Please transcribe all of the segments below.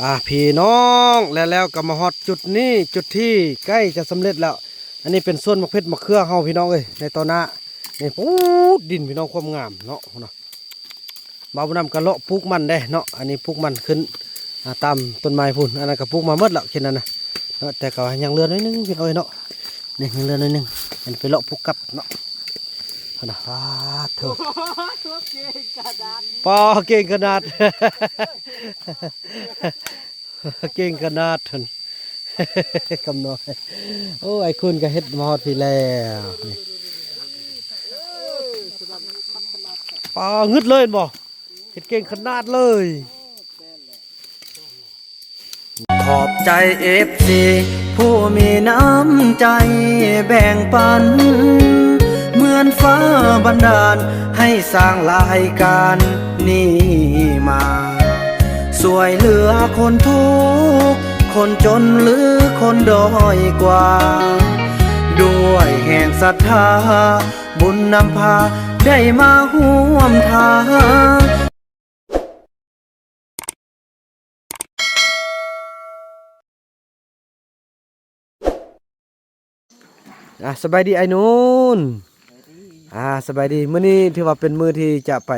ອ່າ ພີ່ນ້ອງ ແລ້ວ ແລ້ວກໍມາຮອດຈຸດນີ້ ຈຸດທີ່ໃກ້ຈະສຳເລັດແລ້ວ. ອັນນີ້ເປັນສວນໝາກເພັດໝາກເຂືອເຮົາ ພີ່ນ້ອງເອີຍ ໃນຕໍ່ໜ້ານີ້. ປູດ ດິນ ພີ່ນ້ອງ ຄວາມງາມເນາະ ເນາະ. ບ່າວບຸນນຳກໍເລາະປູກມັນເດ້ເນາະ. ອັນນີ້ປູກມັນຂຶ້ນ ອ່າ ຕາມຕົ້ນໄມ້ພຸ້ນ. ອັນນັ້ນກໍປູກມາໝົດແລ້ວ ເຂດນັ້ນນະເນາະ ແຕ່ກໍຍັງເຫຼືອໜ້ອຍໜຶ່ງ ພີ່ນ້ອງເອີຍເນາະ. ນີ້ຍັງເຫຼືອໜ້ອຍໜຶ່ງ ອັນໄປເລາະປູກກັບເນາະ. ພຸ້ນນະ ປາດໂທ ໂອ້ໂຫ ເກັ່ງຂະໜາດ ປາ ເກັ່ງຂະໜາດ ເກັ່ງຂະໜາດຫັ້ນ ຄຳນ້ອຍ. ໂອ້ ອ້າຍຄຸນກໍເຮັດມາຮອດພີ້ແລ້ວ. ປາ ງຶດເລີຍແມ່ນບໍ່? ເຮັດເກັ່ງຂະໜາດເລີຍ. ຂອບໃຈເອັຟຊີຜູ້ມີນ້ຳໃຈແບ່ງປັນ ເໝືອນຟ້າບັນດານໃຫ້ສ້າງລາຍການນີ້ມາ ຊ່ວຍເຫຼືອຄົນທຸກຄົນຈົນ ຫຼື ຄົນດ້ອຍກວ່າ ດ້ວຍແຮງສັດທາ ບຸນນຳພາໄດ້ມາຮ່ວມທາງ. ອ່າ ສະບາຍດີອ້າຍນູນ. ສະບາຍດີ ອ່າ ສະບາຍດີ. ມື້ນີ້ຖືວ່າເປັນມື້ທີ່ຈະໄປ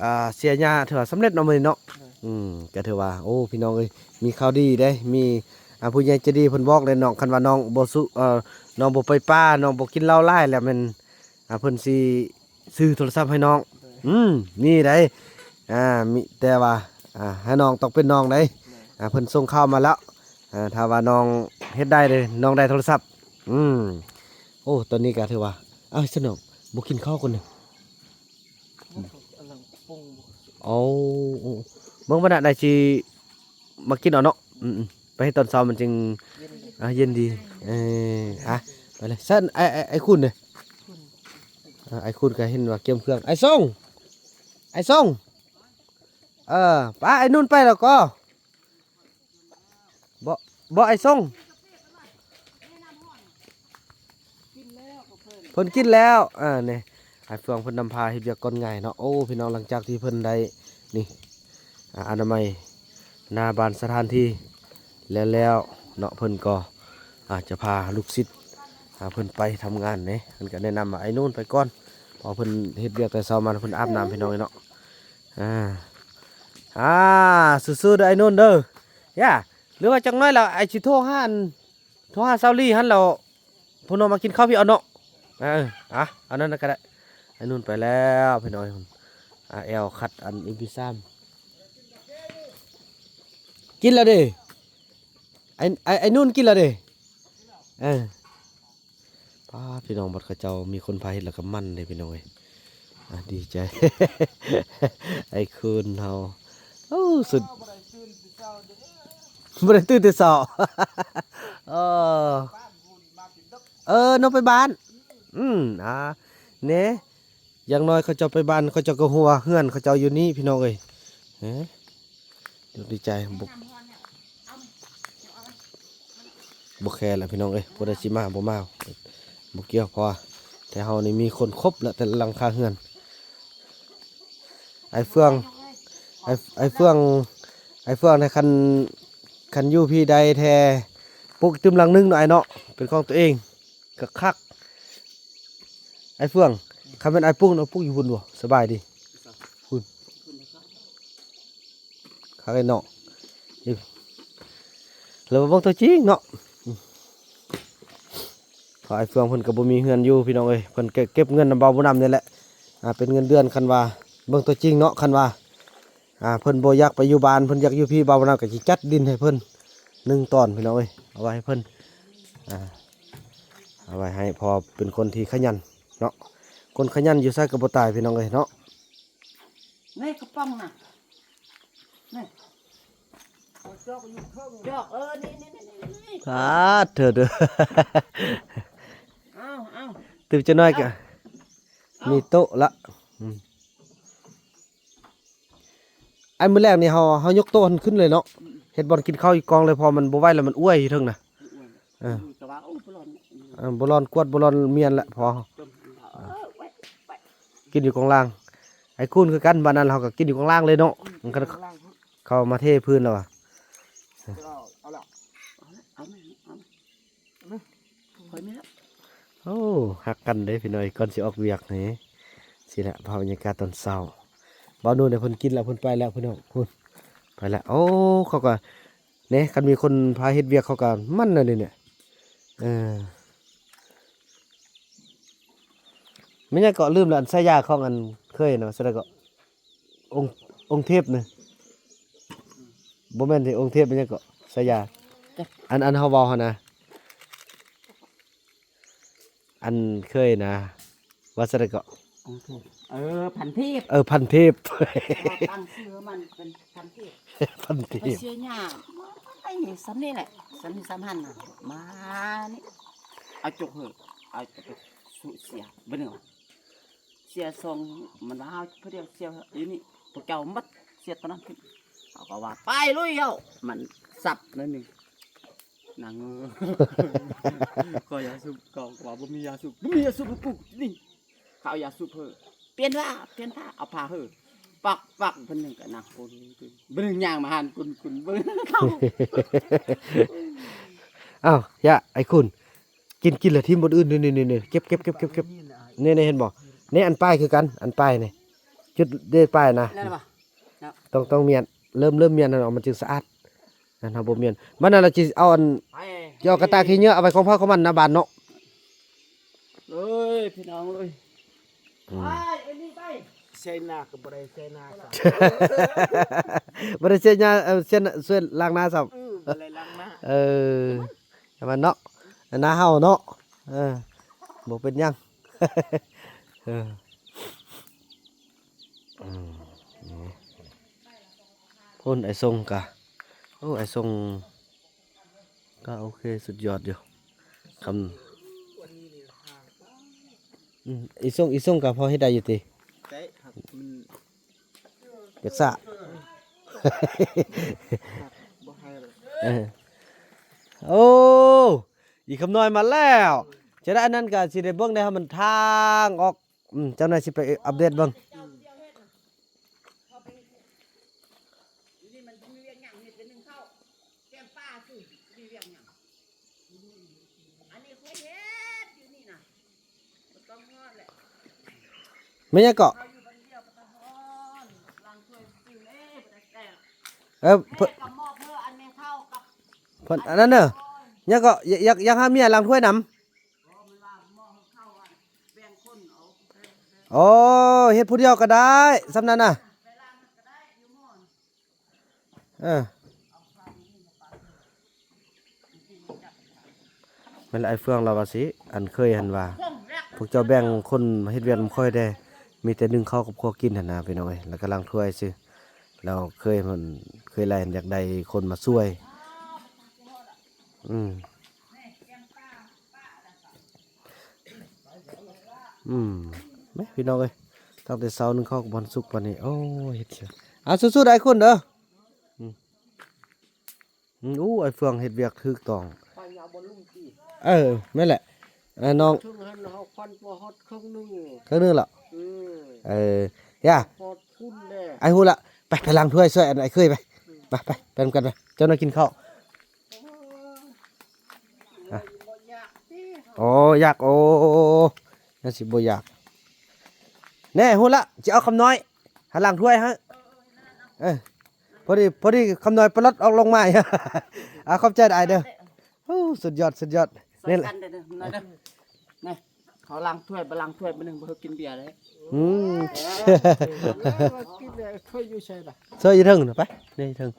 ອ່າ ເສຍຫຍ້າ ຖືວ່າສຳເລັດເນາະມື້ນີ້ເນາະ. ໂດຍ ອືມ ກໍຖືວ່າ ໂອ້ ພີ່ນ້ອງເອີຍ ມີຂ່າວດີເດ້. ມີ ອ່າ ຜູ້ໃຫຍ່ໃຈດີເພິ່ນບອກເດ້ນ້ອງ ຄັນວ່ານ້ອງບໍ່ສຸ ເອີ ນ້ອງບໍ່ໄປປ່າ ນ້ອງບໍ່ກິນເຫຼົ້າຫຼາຍແລ້ວແມ່ນ ອ່າ ເພິ່ນຊິຊື້ໂທລະສັບໃຫ້ນ້ອງ. ໂດຍ ອືມ ມີໄດ໋ ອ່າ ມີ ແຕ່ວ່າ ອ່າ ໃຫ້ນ້ອງຕ້ອງເປັນນ້ອງໄດ໋. ໂດຍ ອ່າ ເພິ່ນສົ່ງຂ່າວມາແລ້ວ ອ່າ ຖ້າວ່ານ້ອງເຮັດໄດ້ເດ້ ນ້ອງໄດ້ໂທລະສັບ. ອືມ ໂອ້ ຕອນນີ້ກໍຖືວ່າ ເອົ້າ ຊັ້ນນ້ອງບໍ່ກິນເຂົ້າກ່ອນເນາະ. ໂອ້ ເບິ່ງບັດນະ ໄດ້ຊິ ມາກິນເອົາເນາະ. ອືມໆ ໄປເຮັດຕອນເຊົ້າມັນຈຶ່ງ ເຢັນດີ ອ່າ ເຢັນດີ. ເອີ ອ່ະ ໄປເລີຍຊັ້ນ. ອ້າຍ ອ້າຍ ອ້າຍຄຸນເດ້ ອ່າ ອ້າຍຄຸນກໍເຫັນວ່າກຽມເຄື່ອງ. ອ້າຍສົງ ອ້າຍສົງ ເອີ ປ້າ ອ້າຍນຸ່ນໄປແລ້ວກໍ ບໍ່ ບໍ່ ອ້າຍສົງ. ເພິ່ນກິນແລ້ວ ອ່າ ນີ້ ອ້າຍເຟືອງເພິ່ນນຳພາເຮັດວຽກກ່ອນງາຍເນາະ. ໂອ້ ພີ່ນ້ອງ ຫຼັງຈາກທີ່ເພິ່ນໄດ້ ນີ້ ອ່າ ອະນາໄມໜ້າບ້ານສະຖານທີ່ແລ້ວໆເນາະ ເພິ່ນກໍ ອ່າ ຈະພາລູກສິດ ອ່າ ເພິ່ນໄປທຳງານເດ້. ເພິ່ນກໍແນະນຳວ່າ ອ້າຍນູນໄປກ່ອນ ເພາະເພິ່ນເຮັດວຽກແຕ່ເຊົ້າມາ ເພິ່ນອາບນ້ຳ ພີ່ນ້ອງເນາະ. ອ່າ ອ່າ ສູ້ໆເດີ ອ້າຍນູນເດີ. ຢ່າ ຫຼືວ່າຈັກໜ້ອຍແລ້ວອ້າຍຊິໂທຫາ ໂທຫາຊາວລີຫັ້ນແລ້ວ ເພິ່ນອອກມາກິນເຂົ້າພີ້ເອົາເນາະ. ເອີ ອ່ະ ອັນນັ້ນກໍໄດ້. ອ້າຍນຸ່ນໄປແລ້ວພີ່ນ້ອງ. ອ່າ ແອວຂັດອັນເອັມພີສາມ ກິນແລ້ວເດ້. ໄອ້ ໄອ້ ໄອ້ນຸ່ນກິນແລ້ວເດ້. ເອີ ປ້າ ພີ່ນ້ອງ ບັດເຂົາເຈົ້າມີຄົນພາເຮັດແລ້ວກໍມັນເດ້ ພີ່ນ້ອງເອີຍ. ອ່າ ດີໃຈ ໄອ້ຄູນເຮົາ. ໂອ້ ສຸດ ບໍ່ໄດ້ຕື່ນແຕ່ເຊົ້າ. ເອີ ເອີ ນ້ອງໄປບ້ານ. ອືມ ອ່າ ແນ່ ຢ່າງໜ້ອຍເຂົາເຈົ້າໄປບ້ານ ເຂົາເຈົ້າກໍຮູ້ວ່າເຮືອນເຂົາເຈົ້າຢູ່ນີ້ ພີ່ນ້ອງເອີຍ. ເອີ ດີໃຈ ບໍ່ ບໍ່ແຄລະພີ່ນ້ອງເອີຍ ຜູ້ໃດຊິມາບໍ່ມາບໍ່ກ່ຽວ ເພາະວ່າແຖວເຮົານີ້ມີຄົນຄົບລະ ແຕ່ຫຼັງຄາເຮືອນ. ອ້າຍເຟືອງ ອ້າຍ ອ້າຍເຟືອງ ອ້າຍເຟືອງ ຖ້າຄັນ ຄັນຢູ່ພີ້ໃດແທ້ ປຸກຕື່ມຫຼັງໜຶ່ງເນາະ ອ້າຍເນາະ ເປັນຂອງຕົວເອງ ຄັກໆ. ອ້າຍເຟືອງ ຄັນແມ່ນອ້າຍປຸກເນາະ ປຸກຢູ່ພຸ້ນບໍ່ ສະບາຍດີ ພຸ້ນ ຄັກເນາະ. ແລ້ວມາເບິ່ງຕົວຈິງເນາະ ເພາະອ້າຍເຟືອງເພິ່ນກໍບໍ່ມີເຮືອນຢູ່ ພີ່ນ້ອງເອີຍ. ເພິ່ນເກັບ ເກັບເງິນນຳບ່າວບຸນນຳນີ້ແຫຼະ ອ່າ ເປັນເງິນເດືອນ. ຄັນວ່າເບິ່ງຕົວຈິງເນາະ ຄັນວ່າ ອ່າ ເພິ່ນບໍ່ຢາກໄປຢູ່ບ້ານ ເພິ່ນຢາກຢູ່ພີ້ ບ່າວບຸນນຳກໍຊິຈັດດິນໃຫ້ເພິ່ນໜຶ່ງຕອນ ພີ່ນ້ອງເອີຍ ເອົາໄວ້ໃຫ້ເພິ່ນ ອ່າ ເອົາໄວ້ໃຫ້ ເພາະເປັນຄົນທີ່ຂະຫຍັນເນາະ ຄົນຂະຫຍັນຢູ່ໃສກໍບໍ່ຕາຍ ພີ່ນ້ອງເອີຍເນາະ. ນີ້ກະປ໋ອງນະ ນີ້ ຈອກ ເອີ ນີ້ ນີ້ ນີ້ ນີ້ ອ່າ ເທີ ເທີ ເອົາ ເອົາ ຕື່ມຈັກໜ້ອຍກະ ເອົາ ມີໂຕະລະ ອືມ. ອັນມື້ແລງນີ້ເຮົາ ເຮົາຍົກໂຕະຫັ້ນຂຶ້ນເລີຍເນາະ ອືມ ເຮັດບ່ອນກິນເຂົ້າຢູ່ກອງເລີຍ ເພາະມັນບໍ່ໄຫວແລ້ວ ມັນອ້ວຍຢູ່ເທິງນະ ມັນອ້ວຍ ເອີ ແຕ່ວ່າ ໂອ້ ບໍ່ຮ້ອນ ເອີ ບໍ່ຮ້ອນກວດ ບໍ່ຮ້ອນມຽນແຫຼະ ພໍ ເອີ ໄວ້ ໄວ້ ກິນຢູ່ກອງລ່າງ. ໄອ້ຄູນຄືກັນ ບາດນັ້ນເຮົາກໍກິນຢູ່ກອງລ່າງເລີຍເນາະ ອືມ ມັນກໍ ກອງລ່າງ ເຂົ້າມາເທພື້ນແລ້ວວ່າ ເອົາລະ ເອົາລະ ເອົາລະ ຂ້ອຍມີແລ້ວ. ໂອ້ ຮັກກັນເດ້ພີ່ນ້ອງ ກ່ອນຊິອອກວຽກນີ້. ຊີ້ແຫຼະ ພາບບັນຍາກາດຕອນເຊົ້າ. ບ່າວນູນເພິ່ນກິນແລ້ວ ເພິ່ນໄປແລ້ວພີ່ນ້ອງ ພຸ້ນ ໄປແລ້ວ. ໂອ້ ເຂົາກໍ ນີ້ ຄັນມີຄົນພາເຮັດວຽກເຂົາກໍມັນແນວນີ້ແຫຼະ. ເອີ ແມ່ນຫຍັງເກາະ ລືມແລ້ວ ອັນສາຍາຂອງອັນເຄີຍນະ ສາຍາເກາະ ອົງ ອົງເທບນະ ບໍ່ແມ່ນຕິ ອົງເທບແມ່ນຫຍັງເກາະ ສາຍາ ອັນ ອັນເຮົາເວົ້າຫັ້ນນະ ອັນເຄີຍນະ ວ່າຊັ້ນເກາະ ເອີ ພັນເທບ ເອີ ພັນເທບ ຕັ້ງຊື່ມັນເປັນພັນເທບ ພັນເທບ ເສຍຫຍ້າ ໄອ້ ສ່ຳນີ້ແຫຼະ ສ່ຳນີ້ສ່ຳຫັ້ນນະ ມານີ້ ເອົາຈົກເຮີ ເອົາໄປສຸເສຍ ເບິ່ງ ເສຍສອງ ມັນວ່າເຮົາຜູ້ດຽວເສຍຢູ່ນີ້ ພວກເຈົ້າໝົດເສຍຕອນນັ້ນຂຶ້ນ ເຮົາກໍວ່າໄປລຸຍເອົາ ມັນສັບໜ້ອຍໜຶ່ງ ນາງ ຂໍຢາສູບ ເຂົາວ່າບໍ່ມີຢາສູບ ບໍ່ມີຢາສູບໃຫ້ກູນີ້ ເຂົາເອົາຢາສູບເຮີ ປ່ຽນຜ້າ ປ່ຽນຜ້າ ເອົາຜ້າເຮີ ປັກໆ ເພິ່ນໜຶ່ງກໍນັ່ງ ຄົນ ເພິ່ນໜຶ່ງຍ່າງມາຫາ ຄຸນ ຄຸນ ເບິ່ງເຂົາ ອ້າວ ຢ່າ ໄອ້ຄຸນ ກິນ ກິນແລ້ວຖິ້ມບ່ອນອື່ນ ນີ້ໆໆ ເກັບໆໆໆ ນີ້ໆ ເຫັນບໍ່ ນີ້ອັນປ້າຍຄືກັນ ອັນປ້າຍນີ້ ຈຸດເດດປ້າຍນະ ນັ້ນບໍ່ ຕ້ອງ ຕ້ອງມ້ຽນ ເລີ່ມ ເລີ່ມມ້ຽນນັ້ນອອກ ມັນຈຶ່ງສະອາດ ນັ້ນເຮົາບໍ່ມ້ຽນ ມັນນັ້ນລະ ຊິເອົາອັນ ຊິເອົາກະຕ່າຂີ້ເຫຍື້ອ ເອົາໄວ້ຂອງໃຜຂອງມັນນະ ບາດເນາະ ເອີຍ ພີ່ນ້ອງເອີຍ ອືມ ໄປ ໄປນີ້ໄປ ໃສ່ນາກໍບໍ່ໄດ້ໃສ່ນາຊ້ຳ ບໍ່ໄດ້ໃສ່ນາ ເອີ ໃສ່ ຊ່ວຍລ້າງນາຊ້ຳ ເອີ ບໍ່ໄດ້ລ້າງນາ ເອີ ໃຫ້ມັນເນາະ ນາເຮົາເນາະ ເອີ ບໍ່ເປັນຫຍັງ ເອີ ອືມ ພຸ້ນ ອ້າຍຊົງກະ ໂອ້ ອ້າຍຊົງກະໂອເຄ ສຸດຍອດຢູ່ ຄຳ ອືມ ອີ່ຊົງ ອີ່ຊົງກະພໍເຮັດໄດ້ຢູ່ຕິ ຢາກສະ ເອີ ໂອ້ ອີຄຳນ້ອຍມາແລ້ວ ຈະໄດ້ ອັນນັ້ນກະຊິໄດ້ເບິ່ງໄດ້ ໃຫ້ມັນທາງອອກ ອືມ ເຈົ້າໜ້າຊິໄປອັບເດດເບິ່ງ ແມ່ນຫຍັງເກາະ ເອີ ເພິ່ນ ເພິ່ນອັນນັ້ນເດີ ຫຍັງເກາະ ຢາກ ຢາກ ຢາກຫາເມຍລ້າງຖ້ວຍນຳ ໂອ້ ເຮັດຜູ້ດຽວກໍໄດ້ ສ່ຳນັ້ນນະ ເອີ ແມ່ນລະ ອ້າຍເຟືອງລາວວ່າຊິ ອັນເຄີຍຫັ້ນວ່າ ພວກເຈົ້າແບ່ງຄົນເຮັດວຽກນຳຂ້ອຍແດ່ ມີແຕ່ໜຶ້ງເຂົ້າກັບຄົວກິນຫັ້ນນະ ພີ່ນ້ອງເອີຍ ແລ້ວກໍລ້າງຖ້ວຍຊື່ ແລ້ວເຄີຍ ເຄີຍລາວຢາກໄດ້ຄົນມາຊ່ວຍ ອືມ. ອືມ ແມ່ພີ່ນ້ອງເອີຍ ຕັ້ງແຕ່ເຊົ້າໜຶ້ງເຂົ້າກໍບໍ່ທັນສຸກປານນີ້ ໂອ້ຍ ເຮັດເສຍ ອ່າ ສູ້ໆ ໄດ້ຄຸນເດີ ອືມ ອືມ ໂອ້ ອ້າຍເຟືອງເຮັດວຽກຖືກຕ້ອງ ໄຟເອົາບໍ່ລຸ່ມຕິ ເອີ ແມ່ນແຫຼະ ເອີ ນ້ອງ ເທິງຫັ້ນເຮົາຄວັນບໍ່ຮອດເຄິ່ງໜຶ່ງ ເຄິ່ງໜຶ່ງລະ ອືມ ເອີ ຢ່າ ຮອດພຸ້ນແດ່ ອ້າຍຮູ້ລະ ໄປ ໄປລ້າງຖ້ວຍຊ່ວຍ ອັນ ອ້າຍເຄີຍໄປ ອືມ ໄປ ໄປ ໄປນຳກັນໄປ ເຈົ້າໜ້ອຍກິນເຂົ້າ ອະ ບໍ່ຢາກຕິ ໂອ້ ຢາກ ໂອ້ ຍັງຊິບໍ່ຢາກ ແນ່ ຮູ້ລະ ຊິເອົາຄຳນ້ອຍ ຫາລ້າງຖ້ວຍໃຫ້ ເອີ ພໍດີ ພໍດີຄຳນ້ອຍປະລັດອອກລົງມາ ອາ ຂອບໃຈຫຼາຍເດີ ໂອ້ ສຸດຍອດ ສຸດຍອດ ນີ້ແຫຼະ ຊ່ວຍກັນເດີ ເດີ ເດີ ນີ້ ເຂົາລ້າງຖ້ວຍ ບໍ່ລ້າງຖ້ວຍ ມື້ໜຶ່ງບໍ່ເຄີຍກິນເບຍເລີຍ ອືມ ເອີ ກິນເບຍ ຖ້ວຍຢູ່ໃສລະ ຖ້ວຍຢູ່ເທິງນະ ໄປ ນີ້ເທິງ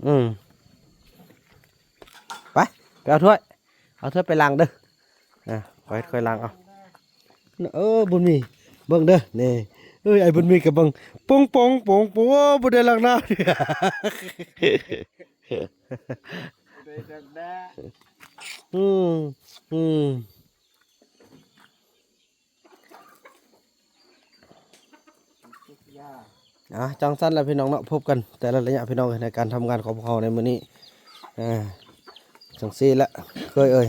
ອືມ ໄປ ໄປເອົາຖ້ວຍ ເອົາຖ້ວຍໄປລ້າງເດີ ອາ ຂ້ອຍ ຂ້ອຍລ້າງເອົາ ເອີ ບຸນມີ ເບິ່ງເດີ ນີ້ ເອີຍ ອ້າຍບຸນມີກໍເບິ່ງ ປົງ ປົງ ປົງ ປົງ ໂອ້ ບໍ່ໄດ້ລ້າງໜ້າ ບໍ່ໄດ້ລ້າງໜ້າ ອືມ ອືມ. ອ່າ ຈັ່ງຊັ້ນລະພີ່ນ້ອງເນາະ ພົບກັນແຕ່ລະໄລຍະພີ່ນ້ອງ ໃນການທຳງານຂອງພວກເຮົາໃນມື້ນີ້ ອ່າ ຈັ່ງຊີ້ລະເຄີຍເອີຍ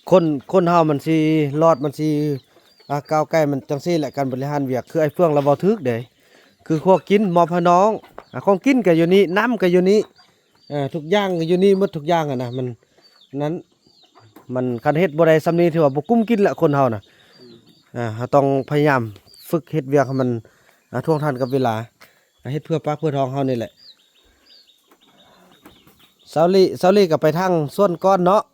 ຄົນ ຄົນເຮົາມັນຊິລອດ ມັນຊິ ອ່າ ກ້າວໄກ່ມັນຈັ່ງຊີ້ແຫຼະ ການບໍລິຫານວຽກ ຄືໄອ້ເຟືອງລາວເວົ້າຖືກເດ້ ຄືຄົວກິນມອບໃຫ້ນ້ອງ ອ່າ ຂອງກິນກໍຢູ່ນີ້ ນ້ຳກໍຢູ່ນີ້ ເອີ ທຸກຢ່າງກໍຢູ່ນີ້ໝົດ ທຸກຢ່າງຫັ້ນນະ ມັນ ນັ້ນ ຄັນເຮັດບໍ່ໄດ້ສ່ຳນີ້ ຖືວ່າບໍ່ກຸ້ມກິນແຫຼະ ຄົນເຮົານະ ອ່າ ເຮົາຕ້ອງພະຍາຍາມຝຶກເຮັດວຽກໃຫ້ມັນ ອ່າ ທ່ວງທັນກັບເວລາ ອ່າ ເຮັດເພື່ອປາກເພື່ອທ້ອງເຮົານີ້ແຫຼະ. ສາວລີ ສາວລີກໍໄປທາງສວນກ່ອນເນາະ. ເ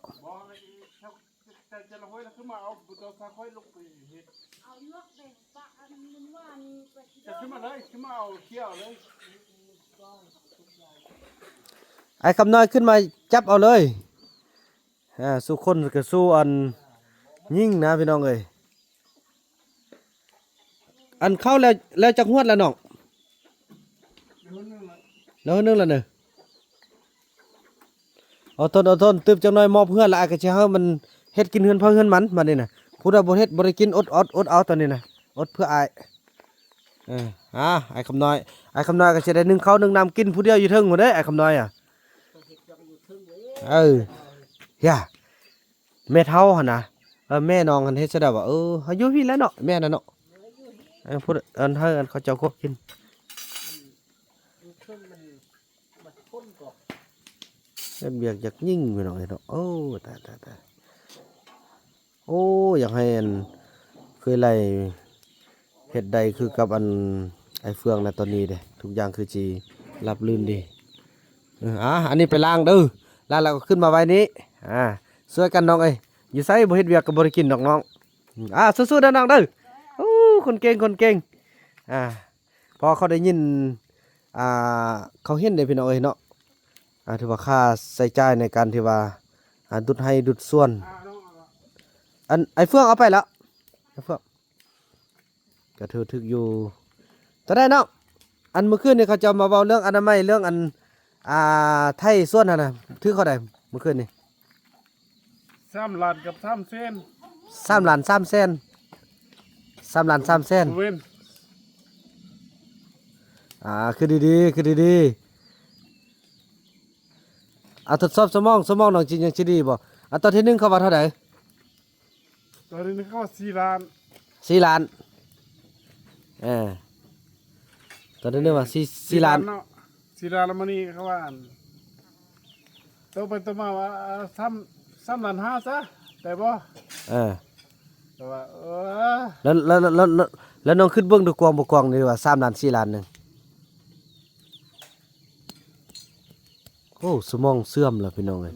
ອົາຍວກແບ່ງປະອັນມັນວ່ານີ້ໄປ ຈະຂຶ້ນມາເລີຍ ຂຶ້ນມາເອົາເຂົ້າເລີຍ ອ້າຍຄຳນ້ອຍຂຶ້ນມາຈັບເອົາເລີຍ ອ່າ ສູ່ຄົນກໍສູ່ອັນຍິງນະພີ່ນ້ອງເອີຍ. ອັນເຂົ້າແລ້ວ ແລ້ວຈັກຮວດລະນ້ອງ? ແລ້ວໜຶ່ງລະເນີ ອົດທົນ ອົດທົນ ຕື່ມຈັກໜ້ອຍມອບເຮືອນລະ ອ້າຍກໍຊິໃຫ້ມັນເຮັດກິນເຮືອນໃຜເຮືອນມັນບາດນີ້ນະ ຜູ້ໃດບໍ່ເຮັດບໍ່ໄດ້ກິນ ອົດ ອົດ ອົດເອົາຕອນນີ້ນະ ອົດເພື່ອອ້າຍ ເອີ ອ່າ ອ້າຍຄຳນ້ອຍ ອ້າຍຄຳນ້ອຍກໍຊິໄດ້ໜຶ້ງເຂົ້າໜຶ້ງນ້ຳກິນຜູ້ດຽວຢູ່ເທິງພຸ້ນເດ້ ອ້າຍຄຳນ້ອຍອະ ເອີ ເອີຍ ແມ່ເຖົ້າຫັ້ນນະ ເອີ ແມ່ນ້ອງຫັ້ນເຮັດຊະດາວ່າ ເອີ ເຮົາຢູ່ພີ້ແຫຼະເນາະ ແມ່ນະເນາະ ເອີ ຜູ້ ອັນໃຫ້ ອັນເຂົາເຈົ້າຄວບກິນ ເຮັດວຽກຢາກຍິງພີ່ນ້ອງເອີຍເນາະ ໂອ້ ຕາຍ ຕາຍ ຕາຍ ໂອ້ ຢາກໃຫ້ອັນ ເຄີຍໄລ່ ເຮັດໄດ້ຄືກັບອັນ ໄອ້ເຟືອງນະຕອນນີ້ເດ້ ທຸກຢ່າງຄືຊິລາບລື່ນດີ ເອີ ອ່າ ອັນນີ້ໄປລ້າງເດີ ລ້າງແລ້ວກໍຂຶ້ນມາໄວ້ນີ້ ອ່າ ຊ່ວຍກັນນ້ອງເອີຍ ຢູ່ໃສບໍ່ເຮັດວຽກກໍບໍ່ໄດ້ກິນດອກນ້ອງ ອ່າ ສູ້ໆເດີນ້ອງເດີ ໂອ້ ຄົນເກັ່ງ ຄົນເກັ່ງ ອ່າ ເພາະເຂົາໄດ້ຍິນ ອ່າ ເຂົາເຫັນເດ້ພີ່ນ້ອງເອີຍເນາະ ອ່າ ຖືວ່າຄ່າໃຊ້ຈ່າຍໃນການທີ່ວ່າ ອ່າ ດຸດໄຮ່ດຸດສວນ ອັນ ໄອ້ເຟືອງເອົາໄປແລ້ວ ໄອ້ເຟືອງ ກໍຖືກ ຖືກຢູ່ ເທົ່າໃດນ້ອງ? ອັນມື້ຄືນນີ້ເຂົາເຈົ້າມາເວົ້າເລື່ອງອະນາໄມ ເລື່ອງອັນ ອ່າ ໄຖສວນຫັ້ນນະ ຖືກເທົ່າໃດມື້ຄືນນີ້? ສາມລ້ານກັບສາມແສນ ສາມລ້ານສາມແສນ ສາມລ້ານສາມແສນ ແມ່ນ ອ່າ ຄືດີໆ ຄືດີໆ ອ່າ ທົດສອບສະໝອງ ສະໝອງນ້ອງຈິງຍັງຊິດີບໍ່? ອ່າ ຕອນທີໜຶ່ງເຂົາວ່າເທົ່າໃດ? ຕອນນີ້ເຂົາວ່າສີ່ລ້ານ ສີ່ລ້ານ ເອີ ຕອນນີ້ວ່າສີ່ ສີ່ລ້ານ ສີ່ລ້ານເນາະ ສີ່ລ້ານ ແລ້ວມື້ນີ້ເຂົາວ່າອັນ ໂຕໄປໂຕມາວ່າ ເອີ ສາມ ສາມລ້ານຫ້າຊະ ໄດ້ບໍ່? ເອີ ແຕ່ວ່າ ເອີ ແລ້ວ ແລ້ວ ແລ້ວ ແລ້ວ ແລ້ວນ້ອງຄິດເບິ່ງດູກວ້າງບໍ່ກວ້າງ ນີ້ວ່າສາມລ້ານ ສີ່ລ້ານໜຶ່ງ ໂອ້ ສະໝອງເສື່ອມແລ້ວພີ່ນ້ອງເອີຍ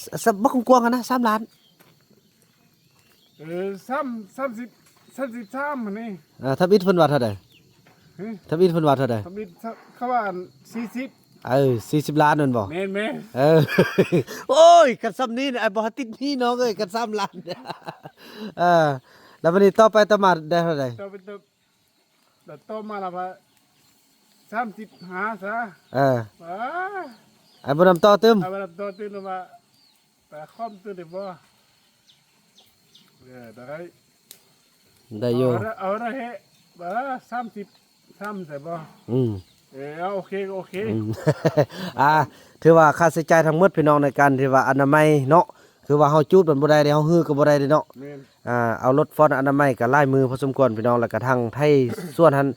ສ- ສ- ບັກກວ້າງໆຫັ້ນນະ ສາມລ້ານ ເອີ ສາມ ສາມສິບ ສາມສິບສາມຫັ້ນນີ້ ອ່າ ທຳອິດເພິ່ນວ່າເທົ່າໃດ? ຮະ? ທຳອິດເພິ່ນວ່າເທົ່າໃດ? ທຳອິດ ເຂົາວ່າອັນສີ່ສິບ ເອີ ສີ່ສິບລ້ານແມ່ນບໍ່? ແມ່ນໆ ເອີ ໂອ້ຍ ຄັນຊ່ຳນີ້ອ້າຍບໍ່ຕິດໜີ້ນ້ອງເອີຍ ຄັນສາມລ້ານ ເອີ ແລ້ວບັດນີ້ຕໍ່ໄປຕໍ່ມາໄດ້ເທົ່າໃດ? ຕໍ່ໄປຕໍ່ ແລ້ວຕໍ່ມາລະວ່າສາມສິບຫ້າຊະ ເອີ ອ່າ ໄອ້ບຸນນຳຕໍ່ຕື່ມ ໄອ້ບຸນນຳຕໍ່ຕື່ມລະວ່າ ໄປຄອມຕື່ມໄດ້ບໍ່? ເອີ ໄດ້ ໄດ້ຢູ່ ເອົາ ເອົາໄດ້ ເອີ ສາມສິບ ສາມ ໄດ້ບໍ່? ອືມ ເອີ ເອົາ ໂອເຄ ໂອເຄ ອືມ ອ່າ ຖືວ່າຄ່າໃຊ້ຈ່າຍທັງໝົດພີ່ນ້ອງ ໃນການທີ່ວ່າອະນາໄມເນາະ ຄືວ່າເຮົາຈູດມັນບໍ່ໄດ້ເດ້ ເຮົາຮື້ກໍບໍ່ໄດ້ເດ້ເນາະ ແມ່ນ ອ່າ ເອົາລົດຟ້ອນອະນາໄມກໍຫຼາຍມື້ພໍສົມຄວນພີ່ນ້ອງ ແລ້ວກໍທາງໄທສວນຫັ້ນ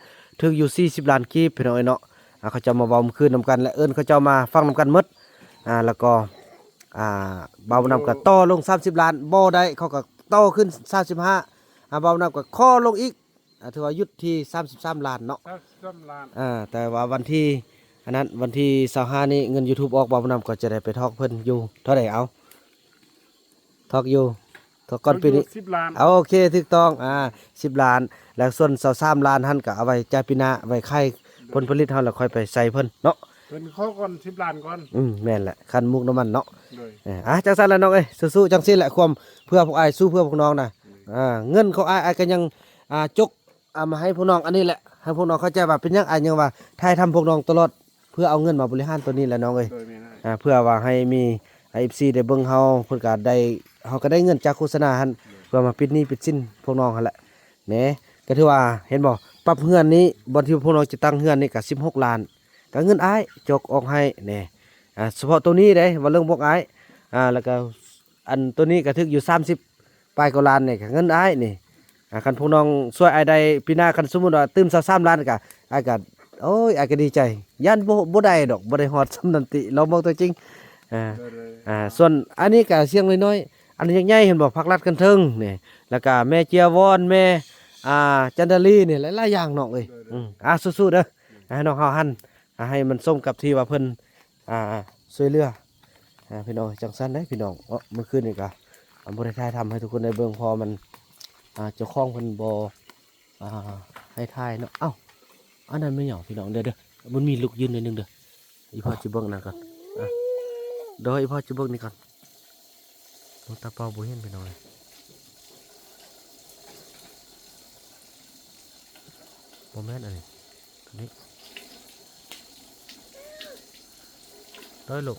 ຖືກຢູ່ສີ່ສິບລ້ານກີບພີ່ນ້ອງເອີຍເນາະ ອ່າ ເຂົາເຈົ້າມາເວົ້າມື້ຄືນນຳກັນ ແລະ ເອີ້ນເຂົາເຈົ້າມາຟັງນຳກັນໝົດ ອ່າ ແລ້ວກໍ ອ່າ ບ່າວບຸນນຳກໍຕໍ່ລົງສາມສິບລ້ານ ບໍ່ໄດ້ ເຂົາກໍຕໍ່ຂຶ້ນສາມສິບຫ້າ ອ່າ ບ່າວບຸນນຳກໍຂໍລົງອີກ ອ່າ ຖືວ່າຢຸດທີ່ສາມສິບສາມລ້ານເນາະ ສາມສິບສາມລ້ານ ອ່າ ແຕ່ວ່າວັນທີ ອັນນັ້ນ ວັນທີຊາວຫ້ານີ້ ເງິນຢູທູບອອກ ບ່າວບຸນນຳກໍຈະໄດ້ໄປທອກເພິ່ນຢູ່ເທົ່າໃດ ເອົາ ທອກຢູ່ ທອກກ່ອນປີນີ້ ສິບລ້ານ ໂອເຄ ຖືກຕ້ອງ ອ່າ ສິບລ້ານ ແລ້ວສ່ວນຊາວສາມລ້ານຫັ້ນ ກໍເອົາໄວ້ຈ່າຍປີໜ້າ ໄວ້ຂາຍຜົນຜະລິດເຮົາ ແລ້ວຄ່ອຍໄປໃສ່ເພິ່ນເນາະ ເພິ່ນຂໍກ່ອນສິບລ້ານກ່ອນ ອືມ ແມ່ນແຫຼະ ຄັນໝູກນ້ຳມັນເນາະ ໂດຍ ເອີ ອ່າ ຈັ່ງຊັ້ນລະນ້ອງເອີຍ ສູ້ໆ ຈັ່ງຊີ້ແຫຼະ ຄວາມເພື່ອພວກອ້າຍ ສູ້ເພື່ອພວກນ້ອງນະ ອືມ ອ່າ ເງິນຂອງອ້າຍ ອ້າຍກໍຍັງ ອ່າ ຈົກ ເອົາມາໃຫ້ພວກນ້ອງ ອັນນີ້ແຫຼະ ໃຫ້ພວກນ້ອງເຂົ້າໃຈວ່າເປັນຫຍັງອ້າຍຍັງວ່າຖ່າຍທຳພວກນ້ອງຕະຫຼອດ ເພື່ອເອົາເງິນມາບໍລິຫານໂຕນີ້ແຫຼະນ້ອງເອີຍ ໂດຍ ແມ່ນ ອ່າ ເພື່ອວ່າໃຫ້ມີ ເອັຟຊີ ໄດ້ເບິ່ງເຮົາ ເພິ່ນກໍໄດ້ ເຮົາກໍໄດ້ເງິນຈາກໂຄສະນາຫັ້ນ ໂດຍ ເພື່ອມາປິດໜີ້ປິດສິນພວກນ້ອງຫັ້ນແຫຼະ ແໝ ກໍຖືວ່າ ເຫັນບໍ່ ປັບເຮືອນນີ້ ບ່ອນທີ່ພວກນ້ອງຈະຕັ້ງເຮືອນນີ້ກໍສິບຫົກລ້ານ ກໍເງິນອ້າຍຈົກອອກໃຫ້ແໝ ອ່າ ສະເພາະໂຕນີ້ເດ້ ເວົ້າເລື່ອງບວກອ້າຍ ອ່າ ແລ້ວກໍ ອັນໂຕນີ້ກໍຖືກຢູ່ສາມສິບ ປາຍກວ່າລ້ານນີ້ກະເງິນອ້າຍນີ້. ອ່າ ຄັນພວກນ້ອງຊ່ວຍອ້າຍໄດ້ ປີໜ້າຄັນສົມມຸດວ່າຕື່ມຊາວສາມລ້ານກະ ອ້າຍກະ ໂອ້ຍ ອ້າຍກະດີໃຈ. ຢ້ານບໍ່ ບໍ່ໄດ້ດອກ ບໍ່ໄດ້ຮອດສ່ຳນັ້ນຕິ ລອງເບິ່ງຕົວຈິງ. ອ່າ ອ່າ ສ່ວນອັນນີ້ກະສຽງນ້ອຍໆ ອັນນີ້ຍັງໃຫຍ່ ເຫັນບໍ່ ຜັກລັດກັນເທິງນີ້ ແລ້ວກະແມ່ເຈຍວອນ ແມ່ ອ່າ ຈັນດາລີນີ້ ຫຼາຍໆຢ່າງນ້ອງເອີຍ. ອືມ ອ່າ ສູ້ໆເດີ ໃຫ້ນ້ອງເຮົາຫັ້ນ ອ່າ ໃຫ້ມັນສົມກັບທີ່ວ່າເພິ່ນ ອ່າ ຊ່ວຍເຫຼືອ ອ່າ ພີ່ນ້ອງ. ຈັ່ງຊັ້ນເດ້ພີ່ນ້ອງເນາະ ມື້ຄືນນີ້ກະ ອ່າ ບໍ່ໄດ້ຖ່າຍທຳໃຫ້ທຸກຄົນໄດ້ເບິ່ງ ເພາະວ່າມັນ ອ່າ ເຈົ້າຂອງເພິ່ນບໍ່ ອ່າ ໃຫ້ຖ່າຍເນາະ. ເອົ້າ ອັນນັ້ນແມ່ນຫຍັງພີ່ນ້ອງ? ເດີໆ ມັນມີລຸກຢືນໜ້ອຍໜຶ່ງເດີ. ອີ່ພໍ່ຊິເບິ່ງອັນນັ້ນກ່ອນ ອ່ະ ໂດຍ ອີ່ພໍ່ຊິເບິ່ງນີ້ກ່ອນ. ໂອ້ ຕາເປົ່າບໍ່ເຫັນພີ່ນ້ອງເອີຍ. ບໍ່ແມ່ນອັນນີ້ ໂຕນີ້ ໂດຍລູກ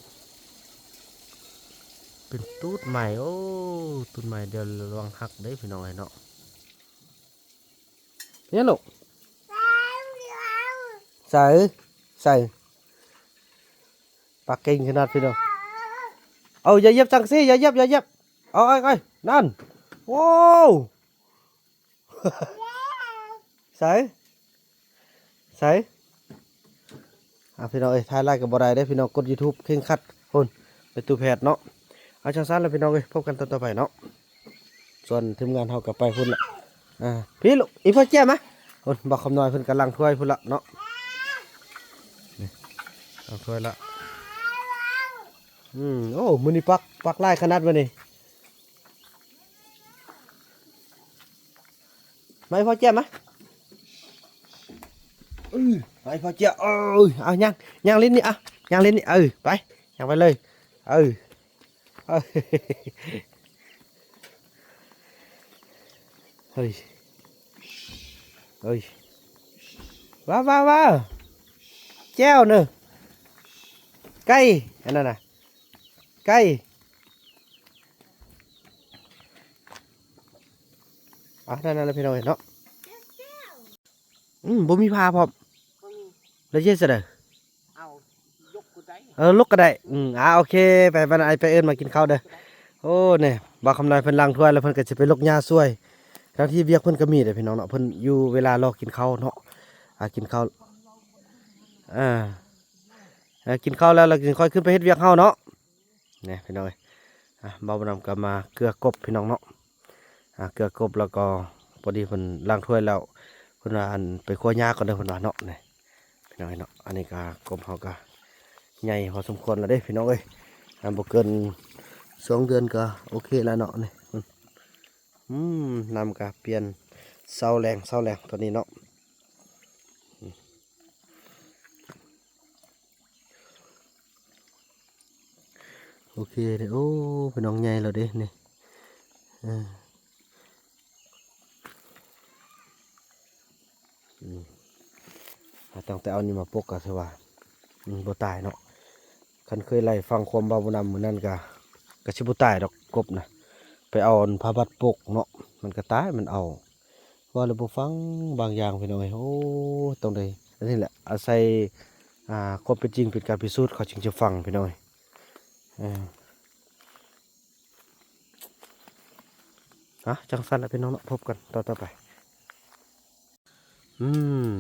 ເປັນຕູດໃໝ່. ໂອ້ ຕູດໃໝ່ ດຽວລະວັງຫັກເດ້ພີ່ນ້ອງເອີຍເນາະ. ເປັນຫຍັງລູກ? ໃສ່ ໃສ່ ປາກເກັ່ງຂະໜາດພີ່ນ້ອງ. ເອົາ ຢ່າຢຽບຈັ່ງຊີ້ ຢ່າຢຽບ ຢ່າຢຽບ. ເອົາ ເອົາ ເອົາ ນັ້ນ ໂອ້ ໃສ່ ໃສ່. ອ່າ ພີ່ນ້ອງເອີຍ ຖ່າຍຫຼາຍກໍບໍ່ໄດ້ເດ້ພີ່ນ້ອງ ກົດຢູທູບເຄັ່ງຄັດ. ພຸ້ນ ໄປຕູ້ແພດເນາະ. ເອົາ ຈັ່ງຊັ້ນລະພີ່ນ້ອງເອີຍ ພົບກັນຕອນຕໍ່ໄປເນາະ. ສ່ວນທີມງານເຮົາກໍໄປພຸ້ນລະ. ອ່າ ພີ່ລູກ ອີ່ພໍ່ເຈ້ຍມາ. ພຸ້ນ ບ່າວຄຳນ້ອຍເພິ່ນກຳລັງຖ້ວຍພຸ້ນລະເນາະ. ນີ້ ລ້າງຖ້ວຍລະ. ອືມ ໂອ້ ມື້ນີ້ປັກ ປັກຫຼາຍຂະໜາດມື້ນີ້. ມາ ອີ່ພໍ່ເຈ້ຍມາ. ເອີ ມາ ອີ່ພໍ່ເຈ້ຍ. ເອີ ເອົາ ຍ່າງ ຍ່າງຫຼິ້ນນີ້ ອ່ະ ຍ່າງຫຼິ້ນນີ້. ເອີ ໄປ ຍ່າງໄປເລີຍ. ເອີ ເອີ ເຮີ້ຍ ເອີຍ ວ້າວ ວ້າວ ວ້າວ ແຈ່ວເນີ ໄກ່ ອັນນັ້ນນະ ໄກ່. ອ່ະ ນັ້ນໆ ພີ່ນ້ອງເອີຍເນາະ. ອືມ ບໍ່ມີຜ້າພ້ອມ. ບໍ່ມີ. ແລ້ວເຮັດຈັ່ງໃດ? ເອົາ ຍົກກໍໄດ້. ເອີ ລົກກໍໄດ້. ອືມ ອ່າ ໂອເຄ ໄປ ໄປ ໄປເອີ້ນມາກິນເຂົ້າເດີ. ໂອ້ ນີ້ ບ່າວຄຳນ້ອຍເພິ່ນລ້າງຖ້ວຍ ແລ້ວເພິ່ນກໍຊິໄປລົກຫຍ້າຊ່ວຍ. ທັງທີ່ວຽກເພິ່ນກໍມີເດ້ພີ່ນ້ອງເນາະ ເພິ່ນຢູ່ເວລາລໍກິນເຂົ້າເນາະ. ອ່າ ກິນເຂົ້າ ອ່າ ເອີ ກິນເຂົ້າແລ້ວ ແລ້ວຈຶ່ງຄ່ອຍຂຶ້ນໄປເຮັດວຽກເຮົາເນາະ. ນີ້ພີ່ນ້ອງເອີຍ ອ່າ ບ່າວບຸນນຳກໍມາເກືອກົບພີ່ນ້ອງເນາະ. ອ່າ ເກືອກົບ ແລ້ວກໍພໍດີເພິ່ນລ້າງຖ້ວຍແລ້ວ ເພິ່ນວ່າ ອັນ ໄປຂົ້ວຫຍ້າກ່ອນເດີ ເພິ່ນວ່າເນາະ. ນີ້ພີ່ນ້ອງເອີຍເນາະ ອັນນີ້ກໍກົບເຮົາກໍໃຫຍ່ພໍສົມຄວນແລ້ວເດ້ພີ່ນ້ອງເອີຍ. ອ່າ ບໍ່ເກີນສອງເດືອນກໍໂອເຄແລ້ວເນາະ. ນີ້ ອືມ ນ້ຳກໍປ່ຽນເຊົາແລງ ເຊົ້າແລງຕອນນີ້ເນາະ. ໂອເຄເດ້. ໂອ້ ພີ່ນ້ອງໃຫຍ່ແລ້ວເດ້ນີ້. ເອີ ອືມ ຕັ້ງແຕ່ເອົານີ້ມາປົກກໍຖືວ່າ ອືມ ບໍ່ຕາຍເນາະ. ຄັນເຄີຍໄລ່ຟັງຄວາມບ່າວບຸນນຳມື້ນັ້ນກໍ ກໍຊິບໍ່ຕາຍດອກກົບນະ. ໄປເອົາອັນຜ້າບັດປົກເນາະ ມັນກໍຕາຍ ມັນເອົາ ເວົ້າແລ້ວບໍ່ຟັງບາງຢ່າງພີ່ນ້ອງເອີຍ. ໂອ້ ຕ້ອງໄດ້ ອັນນີ້ແຫຼະ ອາໄສ ອ່າ ຄວາມເປັນຈິງເປັນການພິສູດ ເຂົາຈຶ່ງຈະຟັງພີ່ນ້ອງເອີຍ. ອ່າ ອ່ະ ຈັ່ງຊັ້ນລະພີ່ນ້ອງເນາະ ພົບກັນຕອນຕໍ່ໄປ. ອືມ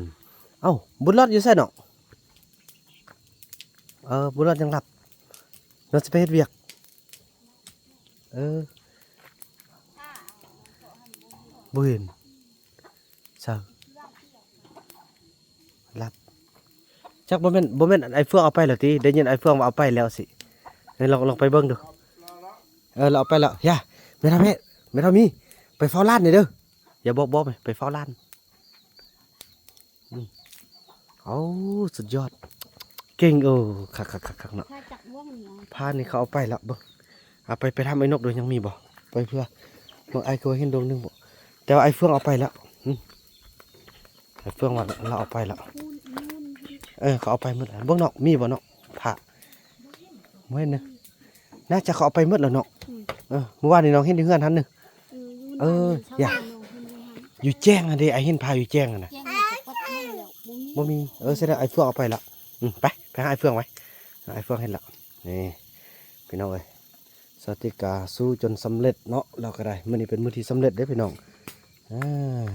ເອົ້າ ບຸນລອດຢູ່ໃສເນາະ? ເອີ ບຸນລອດຍັງຫຼັບ ລາວຊິໄປເຮັດວຽກ. ເອີ ບໍ່ເຫັນ ໃສ ຫຼັບ. ຈັກ ບໍ່ແມ່ນ ບໍ່ແມ່ນອ້າຍເຟືອງເອົາໄປແລ້ວຕິ? ໄດ້ຍິນອ້າຍເຟືອງວ່າເອົາໄປແລ້ວຊິ. ເອີ ລອງ ລອງໄປເບິ່ງດູ. ເອີ ລາວເອົາໄປແລ້ວ. ຢ່າ ແມ່ເຖົ້າ ແມ່ ແມ່ເຖົ້າມີ ໄປເຝົ້າຫຼານແດ່ເດີ. ຢ່າບອກ ບອກໄປ ໄປເຝົ້າຫຼານ. ອືມ ໂອ້ ສຸດຍອດ ເກັ່ງ. ໂອ້ ຄັກໆໆໆເນາະ. ຜ້າຈັກບ່ວງນີ້ ຜ້ານີ້ເຂົາເອົາໄປແລ້ວ. ເບິ່ງ ເອົາໄປ ໄປຖາມໄອ້ນົກດູ ຍັງມີບໍ່? ໄປເພື່ອ ເບິ່ງ ອ້າຍຄືວ່າເຫັນດວງໜຶ່ງບໍ່? ແຕ່ວ່າອ້າຍເຟືອງເອົາໄປແລ້ວ. ອືມ ອ້າຍເຟືອງວ່າລາວເອົາໄປແລ້ວ. ເອີ ເຂົາເອົາໄປໝົດແລ້ວ. ເບິ່ງເນາະ ມີບໍ່ເນາະ ຜ້າ? ບໍ່ເຫັນເນາະ. ໜ້າຈະເຂົາເອົາໄປໝົດແລ້ວເນາະ. ອືມ ເອີ ມື້ວານນີ້ນ້ອງເຫັນຢູ່ເຮືອນຫັ້ນໜຶ່ງ. ເອີ ເອີ ຢູ່ແຈ້ງຫັ້ນເດ້ ອ້າຍເຫັນຜ້າຢູ່ແຈ້ງຫັ້ນນະ. ບໍ່ມີ. ເອີ ສະແດງອ້າຍເຟືອງເອົາໄປລະ. ອືມ ໄປ ໄປຫາອ້າຍເຟືອງໄປ. ອ້າຍເຟືອງເຫັນລະ. ນີ້ ພີ່ນ້ອງເອີຍ ໂຊ ສະຕິກາສູ້ຈົນສຳເລັດເນາະ ລາວກໍໄດ້. ມື້ນີ້ເປັນມື້ທີ່ສຳເລັດເດ້ພີ່ນ້ອງ. ອ່າ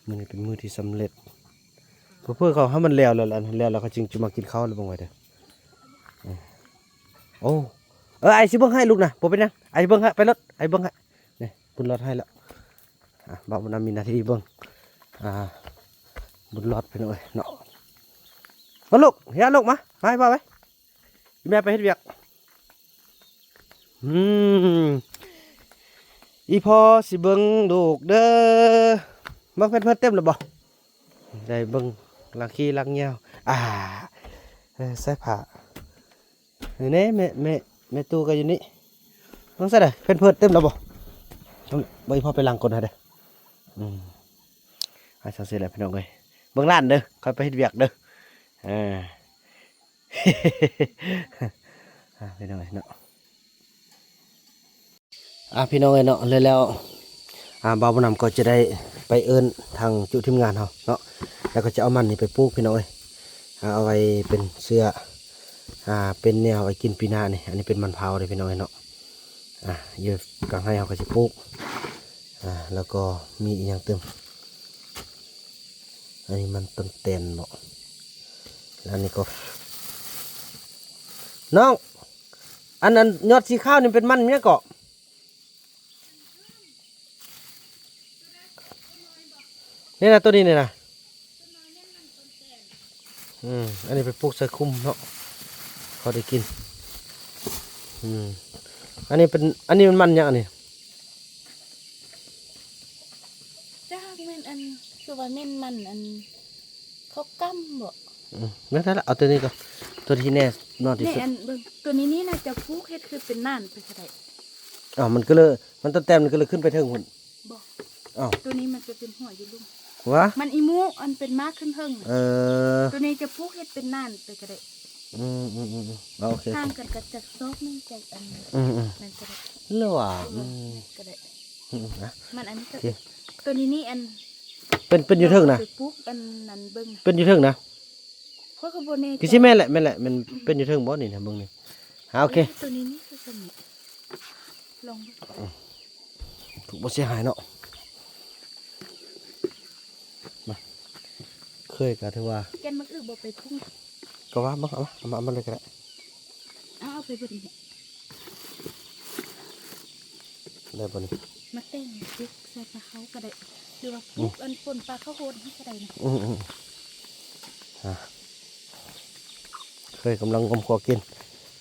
ມື້ນີ້ເປັນມື້ທີ່ສຳເລັດ. ເພື່ອເຂົາໃຫ້ມັນແລ້ວ ແລ້ວ ແລ້ວ ແລ້ວເຂົາຈຶ່ງຈະມາກິນເຂົ້າ ແລ້ວເບິ່ງໄວ້ເດີ. ໂອ້ ເອີ ອ້າຍຊິເບິ່ງໃຫ້ລູກນະ ບໍ່ເປັນຫຍັງ ອ້າຍເບິ່ງໃຫ້ ໄປໂລດ ອ້າຍເບິ່ງໃຫ້. ນີ້ບຸນລອດໃຫ້ແລ້ວ. ອ່າ ບ່າວບຸນນຳມີໜ້າທີ່ເບິ່ງ ອ່າ ບຸນລອດພີ່ນ້ອງເອີຍເນາະ. ມາລູກ ເຮຍລູກ ມາ ມາໃຫ້ພໍ່ໄປ ອີແມ່ໄປເຮັດວຽກ. ອືມ ອີພໍ່ຊິເບິ່ງລູກເດີ. ເບິ່ງເພັດເພີດເຕັມແລ້ວບໍ່? ໄດ້ເບິ່ງລາງຂີ້ລາງຍ່ຽວ. ອ່າ ເອີ ໃສ່ຜ້າ ນີ້ແນ່ ແມ່ ແມ່ ແມ່ຕູ້ກໍຢູ່ນີ້. ເບິ່ງໃສ່ເດີ ເພັດເພີດເຕັມແລ້ວບໍ່? ເບິ່ງ ອີພໍ່ໄປລ້າງກົ້ນໃຫ້ເດີ. ອືມ ອ່າ ຈັ່ງຊີ້ແຫຼະພີ່ນ້ອງເອີຍ. ເບິ່ງຫຼານເດີ ຂ້ອຍໄປເຮັດວຽກເດີ. ເອີ ອ່າ ພີ່ນ້ອງເອີຍເນາະ. ອ່າ ພີ່ນ້ອງເອີຍເນາະ ແລ້ວ ແລ້ວ ອ່າ ບ່າວບຸນນຳກໍຈະໄດ້ໄປເອີ້ນທາງຈຸທີມງານເຮົາເນາະ ແລ້ວກໍຈະເອົາມັນນີ້ໄປປູກພີ່ນ້ອງເອີຍ. ອ່າ ເອົາໄວ້ເປັນເຊື້ອ ອ່າ ເປັນແນວໄວ້ກິນປີໜ້ານີ້. ອັນນີ້ເປັນມັນເຜົາເດ້ພີ່ນ້ອງເອີຍເນາະ. ອ່າ ຢູ່ກາງໄຮ່ເຮົາກໍຊິປູກ. ອ່າ ແລ້ວກໍມີອີ່ຫຍັງຕື່ມ? ອັນນີ້ມັນຕົ້ນແຕນບໍ? ແລ້ວອັນນີ້ກໍ ນ້ອງ ອັນ ອັນຍອດສີຂາວນີ້ເປັນມັນຫຍັງເກາະ? ນີ້ນະ ໂຕນີ້ນີ້ນະ. ອືມ ອັນນີ້ໄປປູກໃສ່ຄຸ້ມເນາະ ພໍໄດ້ກິນ. ອືມ ອັນນີ້ເປັນ ອັນນີ້ມັນມັນຫຍັງອັນນີ້? ຈັກແມ່ນອັນ ຄືວ່າແມ່ນມັນອັນ ເຂົາກຳບໍ? ອືມ ແມ່ນແທ້ລະ ເອົາໂຕນີ້ກ່ອນ ໂຕທີ່ແນ່ນອນທີ່ສຸດ. ອັນເບິ່ງ ໂຕນີ້ນີ້ນະ ຈະປູກເຮັດຄືເປັນໜານໄປກໍໄດ້. ອ້າວ ມັນກໍເລີຍ ມັນຕະແຕມ ມັນກໍເລີຍຂຶ້ນໄປເທິງພຸ້ນ. ບໍ່ ອ້າວ ໂຕນີ້ມັນຈະເປັນຫົວຢູ່ລຸ່ມ. ວະ ມັນອີໝູ ອັນເປັນໝາກຂຶ້ນເທິງນະ. ເອີ ໂຕນີ້ຈະປູກເຮັດເປັນໜານໄປກໍໄດ້. ອືມໆໆ ໂອເຄ ຫ່າງກັນກໍຈັກຊອກໜຶ່ງ ຈັກອັນ ອືມໆ ນັ້ນກໍໄດ້ ຫຼືວ່າ ອືມ ກໍໄດ້. ອືມ ນະ ມັນອັນນີ້ກໍ ໂອເຄ ໂຕນີ້ນີ້ອັນ ເປັນ ເປັນຢູ່ເທິງນະ ໄປປູກອັນນັ້ນເບິ່ງນະ ເປັນຢູ່ເທິງນະ. ຂ້ອຍກໍບໍ່ແນ່ໃຈ ຄືຊິແມ່ນແຫຼະ ແມ່ນແຫຼະ ມັນເປັນຢູ່ເທິງບໍ່ນີ້ນະ ເບິ່ງນີ້. ອ່າ ໂອເຄ ໂຕນີ້ນີ້ຄືກັນນີ້ ລອງເບິ່ງ ອືມ ຖືກບໍ່ເສຍຫາຍເນາະ. ມາ ເຄີຍກໍຖືວ່າ ແກ່ນມັນອຶບໍ່ໄປພຸ້ນ ກໍວ່າເບິ່ງ ເອົາມາ ເອົາມາ ເອົາມາເລີຍກໍໄດ້. ເອົາ ເອົາໄປເບິດນີ້ ໄດ້ບໍ່ນີ້? ມາແຕ່ງປຸກໃສ່ປາເຂົ້າກໍໄດ້ ຫຼືວ່າປຸກ ອືມ ອັນປົ່ນປາເຂົ້າໂຮດໃຫ້ກໍໄດ້ນະ. ອືມໆ ອ່າ ເຄີຍກຳລັງງົມຄົວກິນ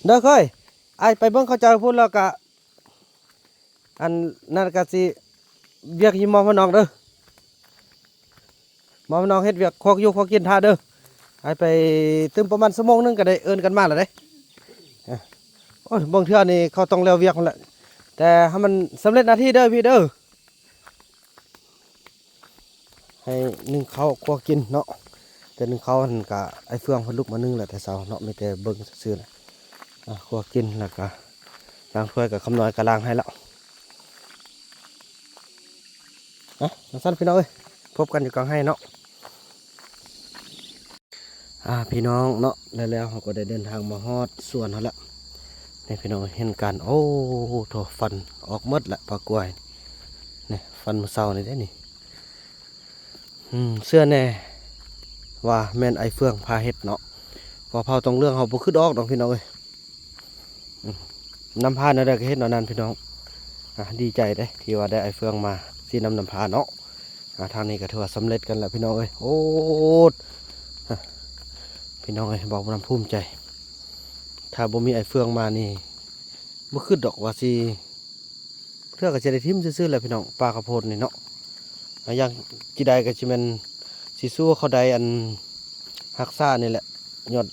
ເດີ ເຄີຍ. ອ້າຍໄປເບິ່ງເຂົ້າເຈົ້າພຸ້ນ ແລ້ວກະ ອັນນັ້ນກະຊິວຽກຢູ່ໝໍພະນອງເດີ ໝໍພະນອງເຮັດວຽກຄວກຢູ່ຄວກກິນຖ້າເດີ. ອ້າຍໄປຕື່ມປະມານຊົ່ວໂມງໜຶ່ງກະໄດ້ເອີ້ນກັນມາແລ້ວເດ້. ໂອ້ຍ ບາງເທື່ອນີ້ເຂົາຕ້ອງແລ້ວວຽກພຸ້ນແຫຼະ ແຕ່ໃຫ້ມັນສຳເລັດໜ້າທີ່ເດີພີ່ເດີ. ໃຫ້ໜຶ້ງເຂົ້າຄົວກິນເນາະ ແຕ່ໜຶ້ງເຂົ້າຫັ້ນກະອ້າຍເຟືອງເພິ່ນລຸກມາໜຶ້ງແລ້ວແຕ່ເຊົ້າເນາະ ມີແຕ່ເບິ່ງຊື່ໆແຫຼະ. ອ່າ ຄົວກິນແລ້ວກະລ້າງຖ້ວຍກະຄຳນ້ອຍກະລ້າງໃຫ້ແລ້ວ. ອ່ະ ຈັ່ງຊັ້ນພີ່ນ້ອງເອີຍ ພົບກັນຢູ່ກາງໄຮ່ເນາະ. ອ່າ ພີ່ນ້ອງເນາະ ແລ້ວໆເຮົາກໍໄດ້ເດີນທາງມາຮອດສວນເຮົາລະ. ນີ້ພີ່ນ້ອງເຫັນກັນ ໂອ້ໂທ້ ຟັນອອກໝົດລະປາກວາຍ. ນີ້ຟັນມື້ເຊົ້ານີ້ເດ້ນີ້. ອືມ ເຊື່ອແນ່ວ່າແມ່ນອ້າຍເຟືອງພາເຮັດເນາະ ເພາະເຜົ່າຕອງເຫຼືອງເຮົາບໍ່ຄິດອອກດອກພີ່ນ້ອງເອີຍ. ອືມ ນຳພາແນວໃດກໍເຮັດແນວນັ້ນພີ່ນ້ອງ. ອ່າ ດີໃຈເດ້ທີ່ວ່າໄດ້ອ້າຍເຟືອງມາຊີ້ນຳນຳພາເນາະ. ອ່າ ທາງນີ້ກໍຖືວ່າສຳເລັດກັນແລ້ວພີ່ນ້ອງເອີຍ. ໂອ້ ພີ່ນ້ອງເອີຍ ເວົ້ານຳພູມໃຈ ຖ້າບໍ່ມີອ້າຍເຟືອງມານີ້ ບໍ່ຄິດດອກວ່າຊິ ເທື່ອກໍຊິໄດ້ຖິ້ມຊື່ໆແຫຼະພີ່ນ້ອງ ປ່າເຂົ້າໂພດນີ້ເນາະ. ອ່າ ຢ່າງຈີໃດກໍຊິແມ່ນຊິສູ້ເຂົ້າໃດ ອັນຮັກສານີ້ແຫຼະ ຍອດ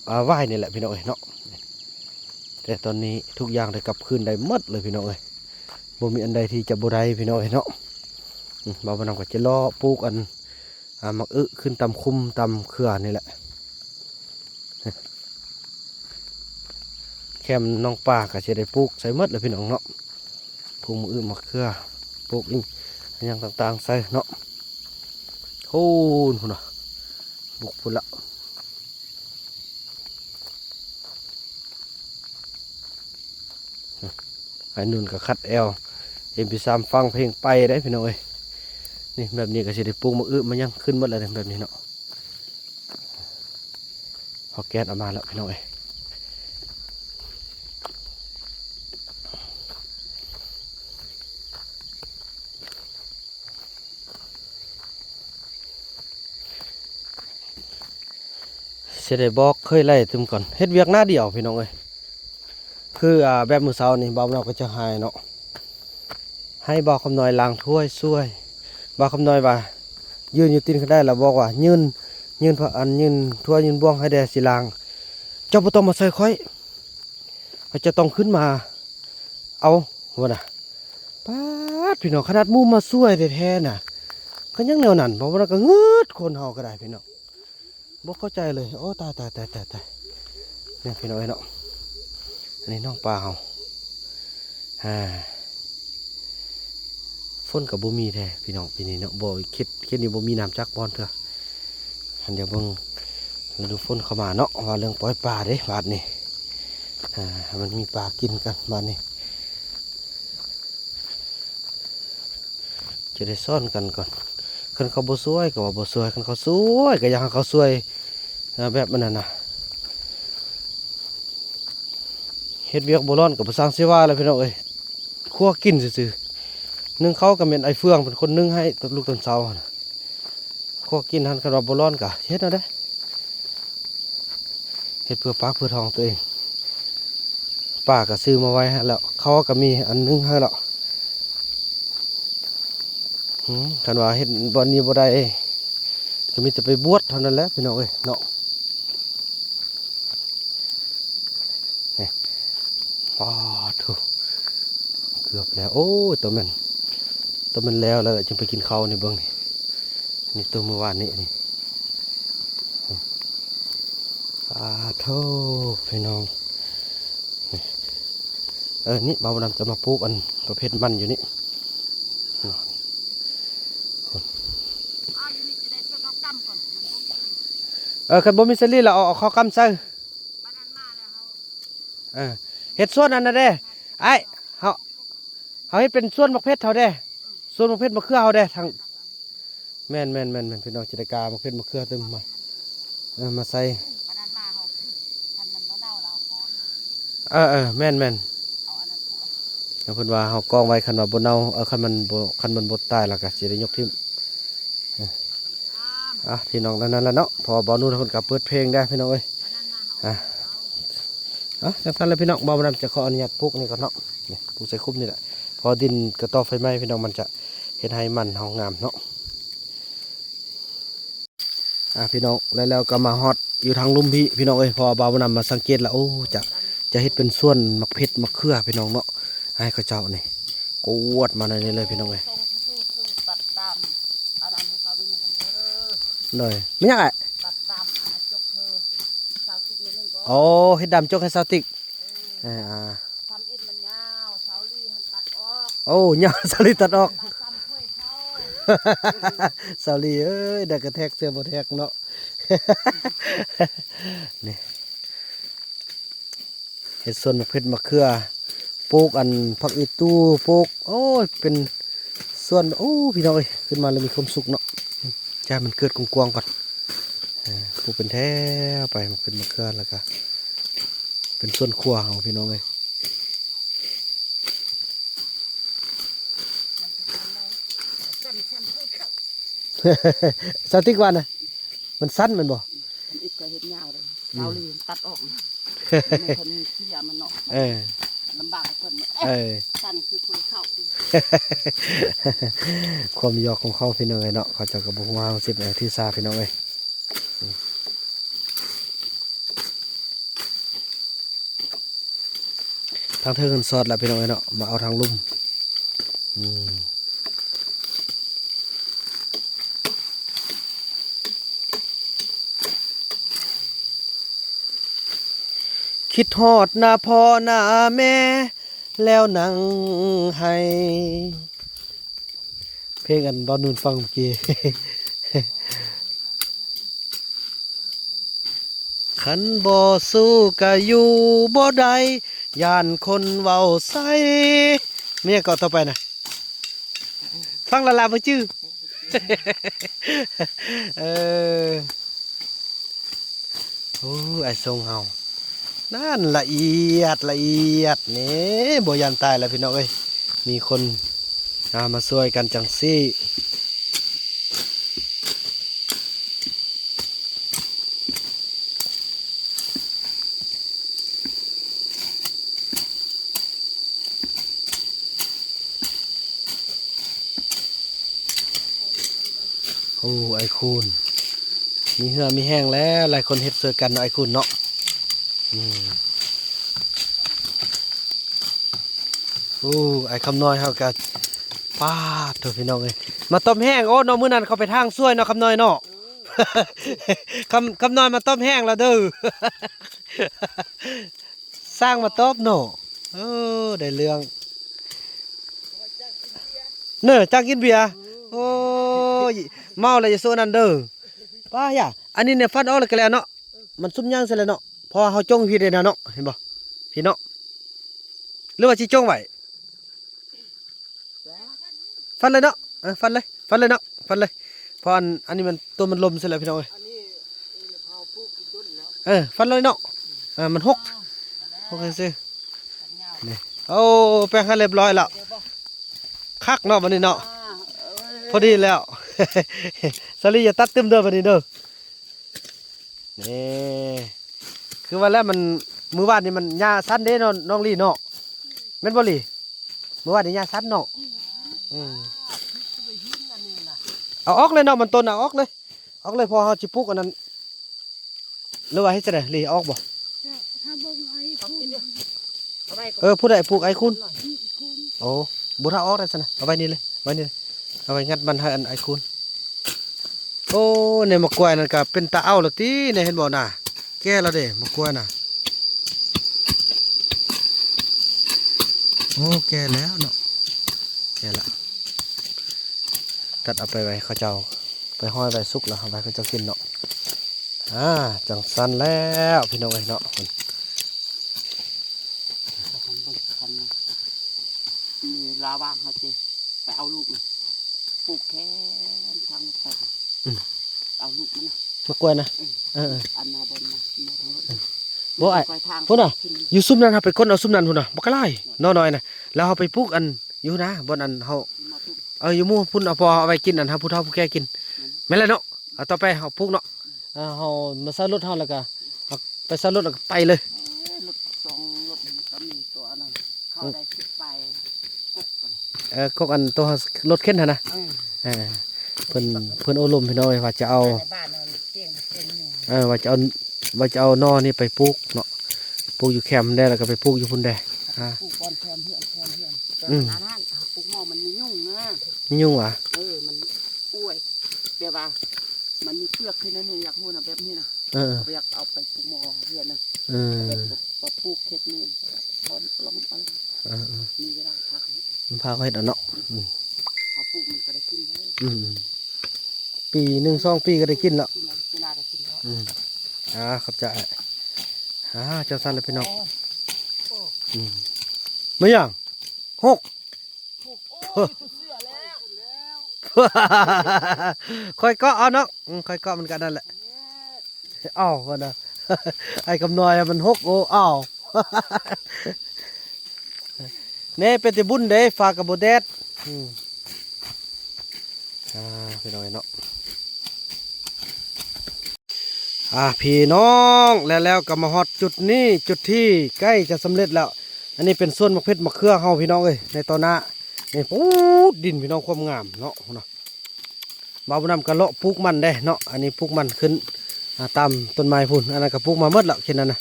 ອ່າ ຫວາຍນີ້ແຫຼະພີ່ນ້ອງເອີຍເນາະ. ແຕ່ຕອນນີ້ທຸກຢ່າງໄດ້ກັບຄືນໄດ້ໝົດເລີຍພີ່ນ້ອງເອີຍ ບໍ່ມີອັນໃດທີ່ຈະບໍ່ໄດ້ພີ່ນ້ອງເອີຍເນາະ. ອືມ ບ່າວບຸນນຳກໍຈະເລາະປູກອັນ ອ່າ ໝາກອຶຂຶ້ນຕາມຄຸ້ມຕາມເຄືອນີ້ແຫຼະ. ແຄມໜອງປາກໍຊິໄດ້ປູກໃສ່ໝົດແລ້ວພີ່ນ້ອງເນາະ ປູກໝາກອຶໝາກເຄືອ ປູກອີ່ຫຍັງຕ່າງໆໃສ່ເນາະ. ໂອ້ ພຸ້ນນະ ບຸກພຸ້ນລະ. ອ້າຍໜຸ່ນກໍຂັດແອວ ເອັມພີສາມ ຟັງເພງໄປເດ້ພີ່ນ້ອງເອີຍ. ນີ້ແບບນີ້ກໍຊິໄດ້ປູກໝາກອຶໝາກຫຍັງຂຶ້ນໝົດແລ້ວເດ້ ແບບນີ້ເນາະ. ເອົາແກັດອອກມາແລ້ວພີ່ນ້ອງເອີຍ. ຊິໄດ້ບອກເຄີຍໄລ່ຕື່ມກ່ອນ ເຮັດວຽກໜ້າດຽວພີ່ນ້ອງເອີຍ. ຄື ອ່າ ແບບມື້ເຊົ້ານີ້ ບ່າວນອກກໍຈະໃຫ້ເນາະ ໃຫ້ບ່າວຄຳນ້ອຍລ້າງຖ້ວຍຊ່ວຍ. ບ່າວຄຳນ້ອຍວ່າ ຢືນຢູ່ຕີນກໍໄດ້ ລະບອກວ່າ ຍື່ນ ຍື່ນພະ ອັນ ຍື່ນຖ້ວຍຍື່ນບ່ວງໃຫ້ແດ່ ຊິລ້າງ. ເຈົ້າບໍ່ຕ້ອງມາຊ່ອຍຂ້ອຍ ຂ້ອຍຈະຕ້ອງຂຶ້ນມາເອົາ ວ່ານະ. ປາດ ພີ່ນ້ອງ ຂະໜາດໝູ່ມາຊ່ວຍແທ້ໆນະ ກໍຍັງແນວນັ້ນ. ເວົ້ານະ ກໍງຶດ ຄົນເຮົາກໍໄດ້ພີ່ນ້ອງ ບໍ່ເຂົ້າໃຈເລີຍ. ໂອ້ ຕາຍໆໆໆໆ ນີ້ພີ່ນ້ອງເອີຍເນາະ ອັນນີ້ນ້ອງປາເຮົາ. ອ່າ ຝົນກໍບໍ່ມີແທ້ພີ່ນ້ອງ ປີນີ້ເນາະ ບໍ່ ເຂດ ເຂດນີ້ບໍ່ມີນ້ຳຈັກບ່ອນເທື່ອ. ອັນດຽວເບິ່ງລະດູຝົນເຂົ້າມາເນາະ ວ່າເລື່ອງປ່ອຍປາເດ້ບາດນີ້. ອ່າ ໃຫ້ມັນມີປາກິນກັນບາດນີ້ ຈະໄດ້ສອນກັນກ່ອນ. ຄັນເຂົາບໍ່ຊ່ວຍກໍວ່າບໍ່ຊ່ວຍ ຄັນເຂົາຊ່ວຍກໍຢາກໃຫ້ເຂົາຊ່ວຍ ແບບອັນນັ້ນນະ. ເຮັດວຽກບໍ່ຮ້ອນກໍບໍ່ຊ່າງຊິວ່າແຫຼະພີ່ນ້ອງເອີຍ ຄົວກິນຊື່ໆ. ໜຶ້ງເຂົ້າກໍແມ່ນອ້າຍເຟືອງເປັນຄົນໜຶ້ງໃຫ້ຕອນລຸກຕອນເຊົ້າຫັ້ນນະ. ຄົວກິນຫັ້ນ ຄັນວ່າບໍ່ຮ້ອນກໍເຮັດເອົາເດ້ ເຮັດເພື່ອປາກເພື່ອທ້ອງຕົວເອງ. ປາກໍຊື້ມາໄວ້ໃຫ້ແລ້ວ ເຂົ້າກໍມີອັນໜຶ່ງໃຫ້ແລ້ວ. ອືມ ຄັນວ່າເຮັດບ່ອນນີ້ບໍ່ໄດ້ ກໍມີແຕ່ໄປບວດເທົ່ານັ້ນແຫຼະພີ່ນ້ອງເອີຍເນາະ. ນີ້ ປາດໂທ້ ເກືອບແລ້ວ. ໂອ້ຍ ໂຕແມ່ນ ໂຕແມ່ນແລ້ວແລ້ວ ຈຶ່ງໄປກິນເຂົ້ານີ້ ເບິ່ງນີ້ ນີ້ໂຕມື້ວານນີ້ນີ້. ປາດໂທ້ ພີ່ນ້ອງ ນີ້ ເອີ ນີ້ບ່າວບຸນນຳຈະມາປູກອັນປະເພດມັນຢູ່ນີ້. ເອີ ຄັນບໍ່ມີສາລີລະເອົາ ເອົາເຂົ້າກ້ຳໃສ່. ເອີ ເຮັດສວນອັນນັ້ນເດ້ ອ້າຍ ເຮົາ ເຮົາເຮັດເປັນສວນໝາກເຜັດເຮົາເດ້ ສວນໝາກເຜັດໝາກເຂືອເຮົາເດ້ ທາງ ແມ່ນໆໆໆ ພີ່ນ້ອງ ຊິໄດ້ກາໝາກເຜັດໝາກເຂືອຕື່ມມາ ເອີ ມາໃສ່. ເອີໆ ແມ່ນໆ ເພິ່ນວ່າເຮົາກອງໄວ້ ຄັນວ່າບໍ່ເນົ່າ ເອີ ຄັນມັນບໍ່ ຄັນມັນບໍ່ຕາຍລະກະຊິໄດ້ຍົກຖິ້ມ. ອ່ະ ພີ່ນ້ອງ ນັ້ນແຫຼະເນາະ ເພາະວ່າບ່າວນູນເພິ່ນກໍເປີດເພງໄດ້ພີ່ນ້ອງເອີຍ. ອ່ະ ອ່ະ ຈັ່ງຊັ້ນແຫຼະພີ່ນ້ອງ ບ່າວບຸນນຳຈະຂໍອະນຸຍາດປູກນີ້ກ່ອນເນາະ. ນີ້ ປູກໃສ່ຄຸ້ມນີ້ແຫຼະ ເພາະວ່າດິນກະຕໍ່ໄຟໄໝ້ພີ່ນ້ອງ ມັນຈະເຮັດໃຫ້ມັນເຮົາງາມເນາະ. ອ່າ ພີ່ນ້ອງ ແລ້ວ ແລ້ວກໍມາຮອດຢູ່ທາງລຸ່ມພີ້ ພີ່ນ້ອງເອີຍ ເພາະວ່າບ່າວບຸນນຳມາສັງເກດລະ ໂອ້ ຈະ ຈະເຮັດເປັນສວນໝາກເຜັດໝາກເຂືອ ພີ່ນ້ອງເນາະ ໃຫ້ເຂົາເຈົ້ານີ້ ກວດມາແນວນີ້ເລີຍ ພີ່ນ້ອງເອີຍ. ໂດຍ ແມ່ນຫຍັງອ້າຍ? ໂອ້ ເຮັດດຳຈົກໃຫ້ຊາວຕິກ. ເອີ ອ່າ ທຳອິດມັນຍາວ ຊາວລີຫັ້ນຕັດອອກ. ໂອ້ ຍາວ ຊາວລີຕັດອອກ. ຊາວລີເອີຍ ໄດ້ກະແທກເສື້ອບໍ່ແທກເນາະ. ນີ້ ເຮັດສວນໝາກເຜັດໝາກເຂືອ ປູກອັນຜັກອີຕູ ປູກ ໂອ້ຍ ເປັນສວນ ໂອ້ ພີ່ນ້ອງເອີຍ ຂຶ້ນມາແລ້ວມີຄວາມສຸກເນາະ. ຈະໃຫ້ມັນເກີດກວ້າງໆກ່ອນ ເອີ ປູກເປັນແຖວໄປ ໝາກເຜັດໝາກເຂືອ ແລ້ວກະເປັນສວນຄົວເຮົາ ພີ່ນ້ອງເອີຍ. ຊາວຕິກວ່ານະ ມັນສັ້ນແມ່ນບໍ່? ທຳອິດກໍເຮັດຍາວເດ້ ຊາວລີຕັດອອກ ມັນເພິ່ນເສຍມັນເນາະ. ເອີ ລຳບາກເພິ່ນ ເອີ ສັ້ນຄືຄວາຍເຂົ້າ. ຄວາມຢອກຂອງເຂົາ ພີ່ນ້ອງເອີຍເນາະ ເຂົາເຈົ້າກໍບໍ່ຮູ້ເຮົາສິບນາທີຊາ ພີ່ນ້ອງເອີຍ. ທາງເທິງມັນຊອດແລ້ວ ພີ່ນ້ອງເອີຍເນາະ ມາເອົາທາງລຸ່ມ. ອືມ ຄິດຮອດໜ້າພໍ່ໜ້າແມ່ ແລ້ວນັ່ງໄຫ້. ເພງອັນບ່າວນູນຟັງເມື່ອກີ້. ຄັນບໍ່ສູ້ກະຢູ່ບໍ່ໄດ້ ຢ້ານຄົນເວົ້າໃສ່ ແມ່ນຫຍັງເກາະຕໍ່ໄປນະ? ຟັງລະລະບໍ່ຈື່. ເອີ ໂອ້ ອ້າຍຊົງເຮົານັ້ນ ລະອຽດ ລະອຽດ ນີ້ ບໍ່ຢ້ານຕາຍແລ້ວພີ່ນ້ອງເອີຍ. ມີຄົນ ອ່າ ມາຊ່ວຍກັນຈັ່ງຊີ້. ໂອ້ ອ້າຍຄູນ ມີເຫື່ອມີແຮງແລ້ວ ຫຼາຍຄົນເຮັດຊ່ວຍກັນເນາະ ອ້າຍຄູນເນາະ. ອືມ ໂອ້ ອ້າຍຄຳນ້ອຍເຮົາກະ ປາດໂທ້ ພີ່ນ້ອງເອີຍ ມາຕ້ອມແຫ້ງ. ໂອ້ ເນາະ ມື້ນັ້ນເຂົາໄປທາງຊ່ວຍເນາະ ຄຳນ້ອຍເນາະ. ຄຳ ຄຳນ້ອຍມາຕ້ອມແຫ້ງແລ້ວເດີ ຊ່າງມາຕອບເນາະ. ເອີ ໄດ້ເລື່ອງ ເນີ ຈ້າງກິນເບຍ. ໂອ້ຍ ເມົາແລ້ວຢ່າໂຊະນັ້ນເດີ. ປ້າ ຢ່າ ອັນນີ້ແນະ ຟັນອອກແລ້ວກະແລ້ວເນາະ. ມັນຊຸມຍ່າງໃສ່ແລ້ວເນາະ ເພາະວ່າເຮົາຈົ່ງພີ້ເດ້ນະເນາະ ເຫັນບໍ່ ພີ້ເນາະ. ຫຼືວ່າຊິຈົ່ງໄວ້? ຟັນເລີຍເນາະ ເອີ ຟັນເລີຍ ຟັນເລີຍເນາະ ຟັນເລີຍ. ເພາະອັນ ອັນນີ້ມັນ ໂຕມັນລົມໃສ່ແລ້ວ ພີ່ນ້ອງເອີຍ. ເອີ ຟັນເລີຍເນາະ ເອີ ມັນຫົກ ຫົກຊື່ໆ ນີ້. ໂອ້ ແປງໃຫ້ລຽບຮ້ອຍແລ້ວ ຄັກເນາະ ບັດນີ້ເນາະ. ພໍດີແລ້ວ ສາລີ ຢ່າຕັດຕື່ມເດີ ບັດນີ້ເດີ. ນີ້ ຄືວ່າແລ້ວ ມັນ ມື້ວານນີ້ມັນຫຍ້າສັ້ນເດ້ເນາະ ນ້ອງລີເນາະ ແມ່ນບໍ່ລີ? ມື້ວານນີ້ຫຍ້າສັ້ນເນາະ. ອືມ ເອົາອອກເລີຍເນາະ ມັນຕົ້ນ ເອົາອອກເລີຍ ອອກເລີຍ ເພາະເຮົາຊິປູກອັນນັ້ນ. ຫຼືວ່າເຮັດຈັ່ງໃດ ລີ ເອົາອອກບໍ່? ຖ້າເບິ່ງໄອ້ຄູນ ເອີ ຜູ້ໃດປູກໄອ້ຄູນ? ໂອ້ ບໍ່ຖ້າອອກໄດ້ຊັ້ນນະ ເອົາໄວ້ນີ້ເລີຍ ໄວ້ນີ້ເລີຍ ເອົາໄວ້ງັດມັນໃຫ້ອັນໄອ້ຄູນ. ໂອ້ ໃນໝາກກ້ວຍນັ້ນກະເປັນຕາເອົາແລ້ວຕິ ນີ້ເຫັນບໍ່ນະ ແກ່ແລ້ວເດ້ໝາກກ້ວຍນະ. ໂອ້ ແກ່ແລ້ວເນາະ ແກ່ແລ້ວ ຕັດເອົາໄປໄວ້ເຂົາເຈົ້າ ໄປຫ້ອຍໄວ້ສຸກແລ້ວ ເອົາໄວ້ເຂົາເຈົ້າກິນເນາະ. ອ່າ ຈັ່ງຊັ້ນແລ້ວ ພີ່ນ້ອງເອີຍເນາະ. ຄັນ ຄັນມີລາວວ່າງເຮົາຊິໄປເອົາລູກມັນ ປູກແຄມທາງລົດໄຟ ອືມ ເອົາລູກມັນນະ ໝາກກ້ວຍນະ. ເອີ ເອີ ເອີ ອັນນາບ່ອນນະ ມາທາງລົດ ເອີ ບໍ່ອ້າຍ ພຸ້ນນະ ຢູ່ຊຸມນັ້ນ ເຮົາໄປຄົ້ນເອົາຊຸມນັ້ນພຸ້ນນະ ບັກກະຫຼາຍ ໜໍ່ນ້ອຍນະ. ແລ້ວເຮົາໄປປູກອັນ ຢູ່ນະ ບ່ອນອັນເຮົາ ເອີ ຢູ່ໝູ່ພຸ້ນ ເອົາ ເພາະເຮົາເອົາໄວ້ກິນ ອັນເຮົາຜູ້ເຖົ້າຜູ້ແກ່ກິນ. ແມ່ນແລ້ວເນາະ ເອົາຕໍ່ໄປເຮົາປູກເນາະ. ເອີ ເຮົາມາເຊົ່າລົດເຮົາ ແລ້ວກະເອົາໄປເຊົ່າລົດ ແລ້ວກະໄປເລີຍ. ເອີ ລົດສອງລົດມັນກະມີຕົວອັນນັ້ນ ເຂົາໄດ້ສິບປາຍກົກ. ເອີ ກົກອັນໂຕລົດເຂັນຫັ້ນນະ. ເອີ ເອີ ເພິ່ນ ເພິ່ນໂອ້ລົມ ພີ່ນ້ອງເອີຍ ວ່າຈະເອົາ ເອີ ວ່າຈະເອົາ ວ່າຈະເອົາໜໍ່ນີ້ໄປປູກເນາະ ປູກຢູ່ແຄມແດ່ ແລ້ວກະໄປປູກຢູ່ພຸ້ນແດ່. ອ່າ ປູກບ່ອນແຄມເຮືອນ ແຄມເຮືອນ ແຕ່ ອືມ ອັນນັ້ນ ປູກໝໍ້ມັນມີຍຸງນະ. ມີຍຸງຫວາ? ເອີ ມັນ ໂອ້ຍ ແບບວ່າມັນມີເປືອກຂຶ້ນໜ້ອຍໜຶ່ງ ຢາກຮູ້ນະ ແບບນີ້ນະ. ເອີ ເຂົາຢາກເອົາໄປປູກໝໍ້ເຮືອນນະ. ເອີ ແບບວ່າປູກເຂດນີ້ ລອງ ລອງ ເອີ ເອີ ມີເວລາພາເຂົາເຮັດ ພາເຂົາເຮັດເອົາເນາະ. ອືມ ເຮົາປູກມັນກະໄດ້ກິນເລີຍ. ອືມ ປີໜຶ່ງສອງປີກະໄດ້ກິນແລ້ວ. ປີໜ້າໄດ້ກິນແລ້ວ. ອືມ ອ່າ ຂອບໃຈ. ອ່າ ຈັ່ງຊັ້ນແຫຼະພີ່ນ້ອງ. ໂອ້ ອືມ ແມ່ນຫຍັງ? ຫົກ ໂອ້ ມີແຕ່ເສືອແລ້ວ ຂ້ອຍເກາະເອົາເນາະ. ອືມ ຂ້ອຍເກາະມັນກະນັ້ນແຫຼະ. ເອົາ ວ່ານະ ໄອ້ຄຳນ້ອຍມັນຫົກ. ໂອ້ ເອົາ ແນ່ ເປັນແຕ່ບຸນເດ້ ຟ້າກະບໍ່ແດດ. ອືມ ອ່າ ພີ່ນ້ອງເນາະ. ອ່າ ພີ່ນ້ອງ ແລ້ວ ແລ້ວກະມາຮອດຈຸດນີ້ ຈຸດທີ່ໃກ້ຈະສຳເລັດແລ້ວ. ອັນນີ້ເປັນສວນໝາກເຜັດໝາກເຂືອເຮົາ ພີ່ນ້ອງເອີຍ ໃນຕໍ່ໜ້ານີ້. ປູດ ດິນ ພີ່ນ້ອງ ຄວາມງາມເນາະ ພຸ້ນນະ. ບ່າວບຸນນຳກະເລາະປູກມັນເດ້ເນາະ ອັນນີ້ປູກມັນຂຶ້ນ ອ່າ ຕາມຕົ້ນໄມ້ພຸ້ນ. ອັນນັ້ນກະປູກມາໝົດແລ້ວ ເຂດນັ້ນນະ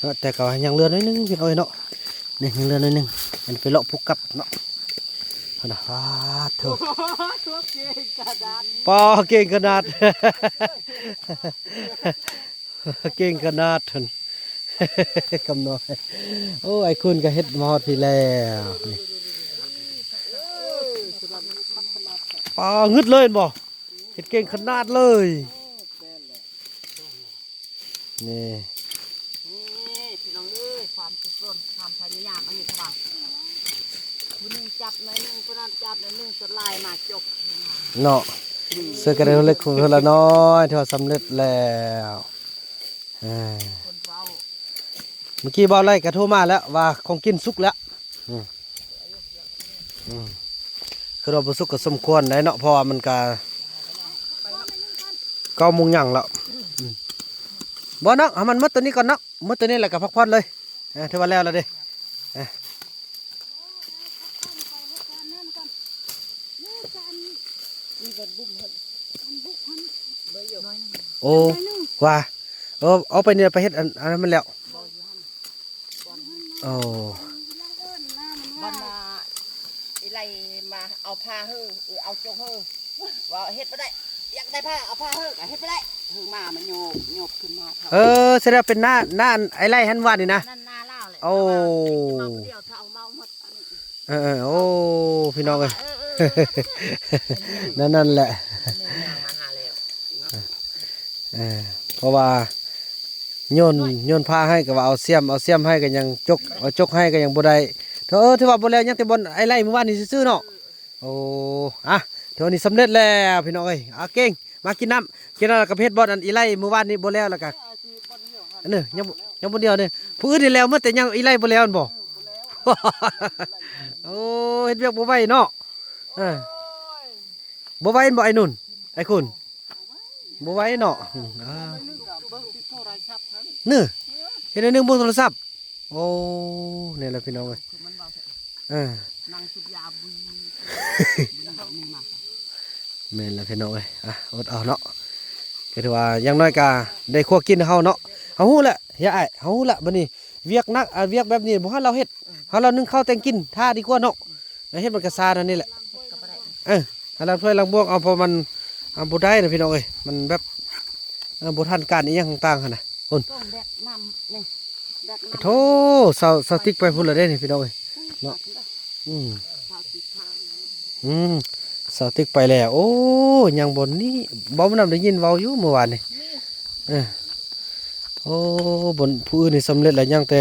ເນາະ ແຕ່ກະວ່າຍັງເຫຼືອໜ້ອຍໜຶ່ງ ພີ່ນ້ອງເອີຍເນາະ. ນີ້ຍັງເຫຼືອໜ້ອຍໜຶ່ງ ອັນໄປເລາະປູກກັບເນາະ. ພຸ້ນນະ ປາດໂທ້ ໂອ້ໂຫ ເກັ່ງຂະໜາດ ປ້າ ເກັ່ງຂະໜາດ ເກັ່ງຂະໜາດຫັ້ນ ຄຳນ້ອຍ. ໂອ້ ໄອ້ຄຸນກະເຮັດມາຮອດພີ້ແລ້ວ. ປ້າ ງຶດເລີຍແມ່ນບໍ່? ເຮັດເກັ່ງຂະໜາດເລີຍ. ນີ້ ນີ້ພີ່ນ້ອງເອີຍ ຄວາມສຸດລົ້ນ ຄວາມພະຍາ ຈັບໜ້ອຍໜຶ່ງ ຜູ້ນັ້ນຈັບໜ້ອຍໜຶ່ງ ສ່ວນຫຼາຍມາຈົກເນາະ. ອືມ ຊ່ວຍກັນເລັກຄົນລະນ້ອຍ ຖືວ່າສຳເລັດແລ້ວ. ເອີ ຄົນເວົ້າ ເມື່ອກີ້ບ່າວໄລ່ກໍໂທມາແລ້ວວ່າຂອງກິນສຸກແລ້ວ. ອືມ ອືມ ຄືວ່າບໍ່ສຸກກໍສົມຄວນໄດ໋ເນາະ ເພາະວ່າມັນກະເກົ້າໂມງຫຍັງແລ້ວ. ອືມ ບໍ່ເນາະ ໃຫ້ມັນໝົດໂຕນີ້ກ່ອນເນາະ ໝົດໂຕນີ້ແລ້ວກໍພັກຜ່ອນເລີຍ. ເອີ ຖືວ່າແລ້ວລະເດ້. ເອີ ໂອ້ ວ່າ ເອີ ເອົາໄປນີ້ໄປເຮັດອັນ ອັນນັ້ນມັນແລ້ວ. ໂອ້ ບັນດາອີໄລມາເອົາຜ້າເຮີ ເອີ ເອົາຈົກເຮີ ວ່າເຮັດບໍ່ໄດ້ ຢາກໄດ້ຜ້າ ເອົາຜ້າເຮີ ກໍເຮັດບໍ່ໄດ້ ເຮີມາມັນໂຍກ ໂຍກຂຶ້ນມາ. ເອີ ສະແດງວ່າເປັນໜ້າ ໜ້າອັນໄອ້ໄລ່ຫັ້ນວ່ານີ້ນະ. ນັ້ນໜ້າລາວແຫຼະ ໂອ້ ເອົາມາຜູ້ດຽວ ຖ້າເອົາມາໝົດອັນນີ້. ເອີ ເອີ ໂອ້ ພີ່ນ້ອງເອີຍ ເອີ ເອີ ນັ້ນ ນັ້ນແຫຼະ ເອີ ເພາະວ່າໂຍນ ໂຍນຜ້າໃຫ້ກໍວ່າເອົາສ້ຽມ ເອົາສ້ຽມໃຫ້ກໍຍັງຈົກ ເອົາຈົກໃຫ້ກໍຍັງບໍ່ໄດ້. ເອີ ຖືວ່າບໍ່ແລ້ວ ຍັງແຕ່ບ່ອນໄອ້ໄລ່ມື້ວານນີ້ຊື່ໆເນາະ. ໂອ້ ອະ ເທື່ອນີ້ສຳເລັດແລ້ວພີ່ນ້ອງເອີຍ. ອາ ເກັ່ງ ມາກິນນ້ຳ ກິນນ້ຳແລ້ວກໍເຮັດບ່ອນອັນອີໄລ່ມື້ວານນີ້ບໍ່ແລ້ວ ແລ້ວກໍ ອັນນີ້ຍັງ ຍັງບໍ່ດຽວນີ້ ຜູ້ອື່ນນີ້ແລ້ວໝົດ ແຕ່ຍັງອີໄລ່ບໍ່ແລ້ວແມ່ນບໍ່? ໂອ້ ເຮັດວຽກບໍ່ໄວເນາະ. ເອີ ບໍ່ໄວແມ່ນບໍ່ໄອ້ນຸ່ນ ໄອ້ຄຸນ? ບໍ່ໄວເນາະ. ອືມ ອ່າ ນີ້ ເຮັດໜ້ອຍໜຶ່ງເບິ່ງໂທລະສັບ. ໂອ້ ນີ້ແຫຼະພີ່ນ້ອງເອີຍ. ເອີ ນັ່ງສູບຢາບຸຍ ແມ່ນແລ້ວພີ່ນ້ອງເອີຍ. ອ່ະ ອົດເອົາເນາະ ກໍຖືວ່າຢ່າງໜ້ອຍກໍໄດ້ຄົວກິນເຮົາເນາະ. ເຮົາຮູ້ແລ້ວ ເຮີຍອ້າຍ ເຮົາຮູ້ແລ້ວ ບັດນີ້ວຽກໜັກ ອາ ວຽກແບບນີ້ບໍ່ໃຫ້ລາວເຮັດ ເຮົາລາວໜຶ້ງເຂົ້າແຕ່ງກິນຖ້າດີກວ່າເນາະ. ເຮັດມັນກະຊານັ້ນນີ້ແຫຼະ. ເອີ ໃຫ້ລ້າງຖ້ວຍລ້າງບ່ວງເອົາ ເພາະມັນ ເອົາ ບໍ່ໄດ້ນະພີ່ນ້ອງເອີຍ ມັນແບບ ເອີ ບໍ່ທັນການອີ່ຫຍັງຕ່າງໆຫັ້ນນະ. ພຸ້ນ ຕ້ອງແບກນ້ຳນີ້ ແບກນ້ຳ. ໂທ້ ສາວ ສາວຕິກໄປພຸ້ນລະເດ້ນີ້ພີ່ນ້ອງເອີຍເນາະ. ອືມ ສາວຕິກພາ ອືມ ສາວຕິກໄປແລ້ວ. ໂອ້ ຍັງບ່ອນນີ້ ເວົ້ານຳ ໄດ້ຍິນເວົ້າຢູ່ມື້ວານນີ້. ເອີ ໂອ້ ບ່ອນຜູ້ອື່ນນີ້ສຳເລັດແລ້ວ ຍັງແຕ່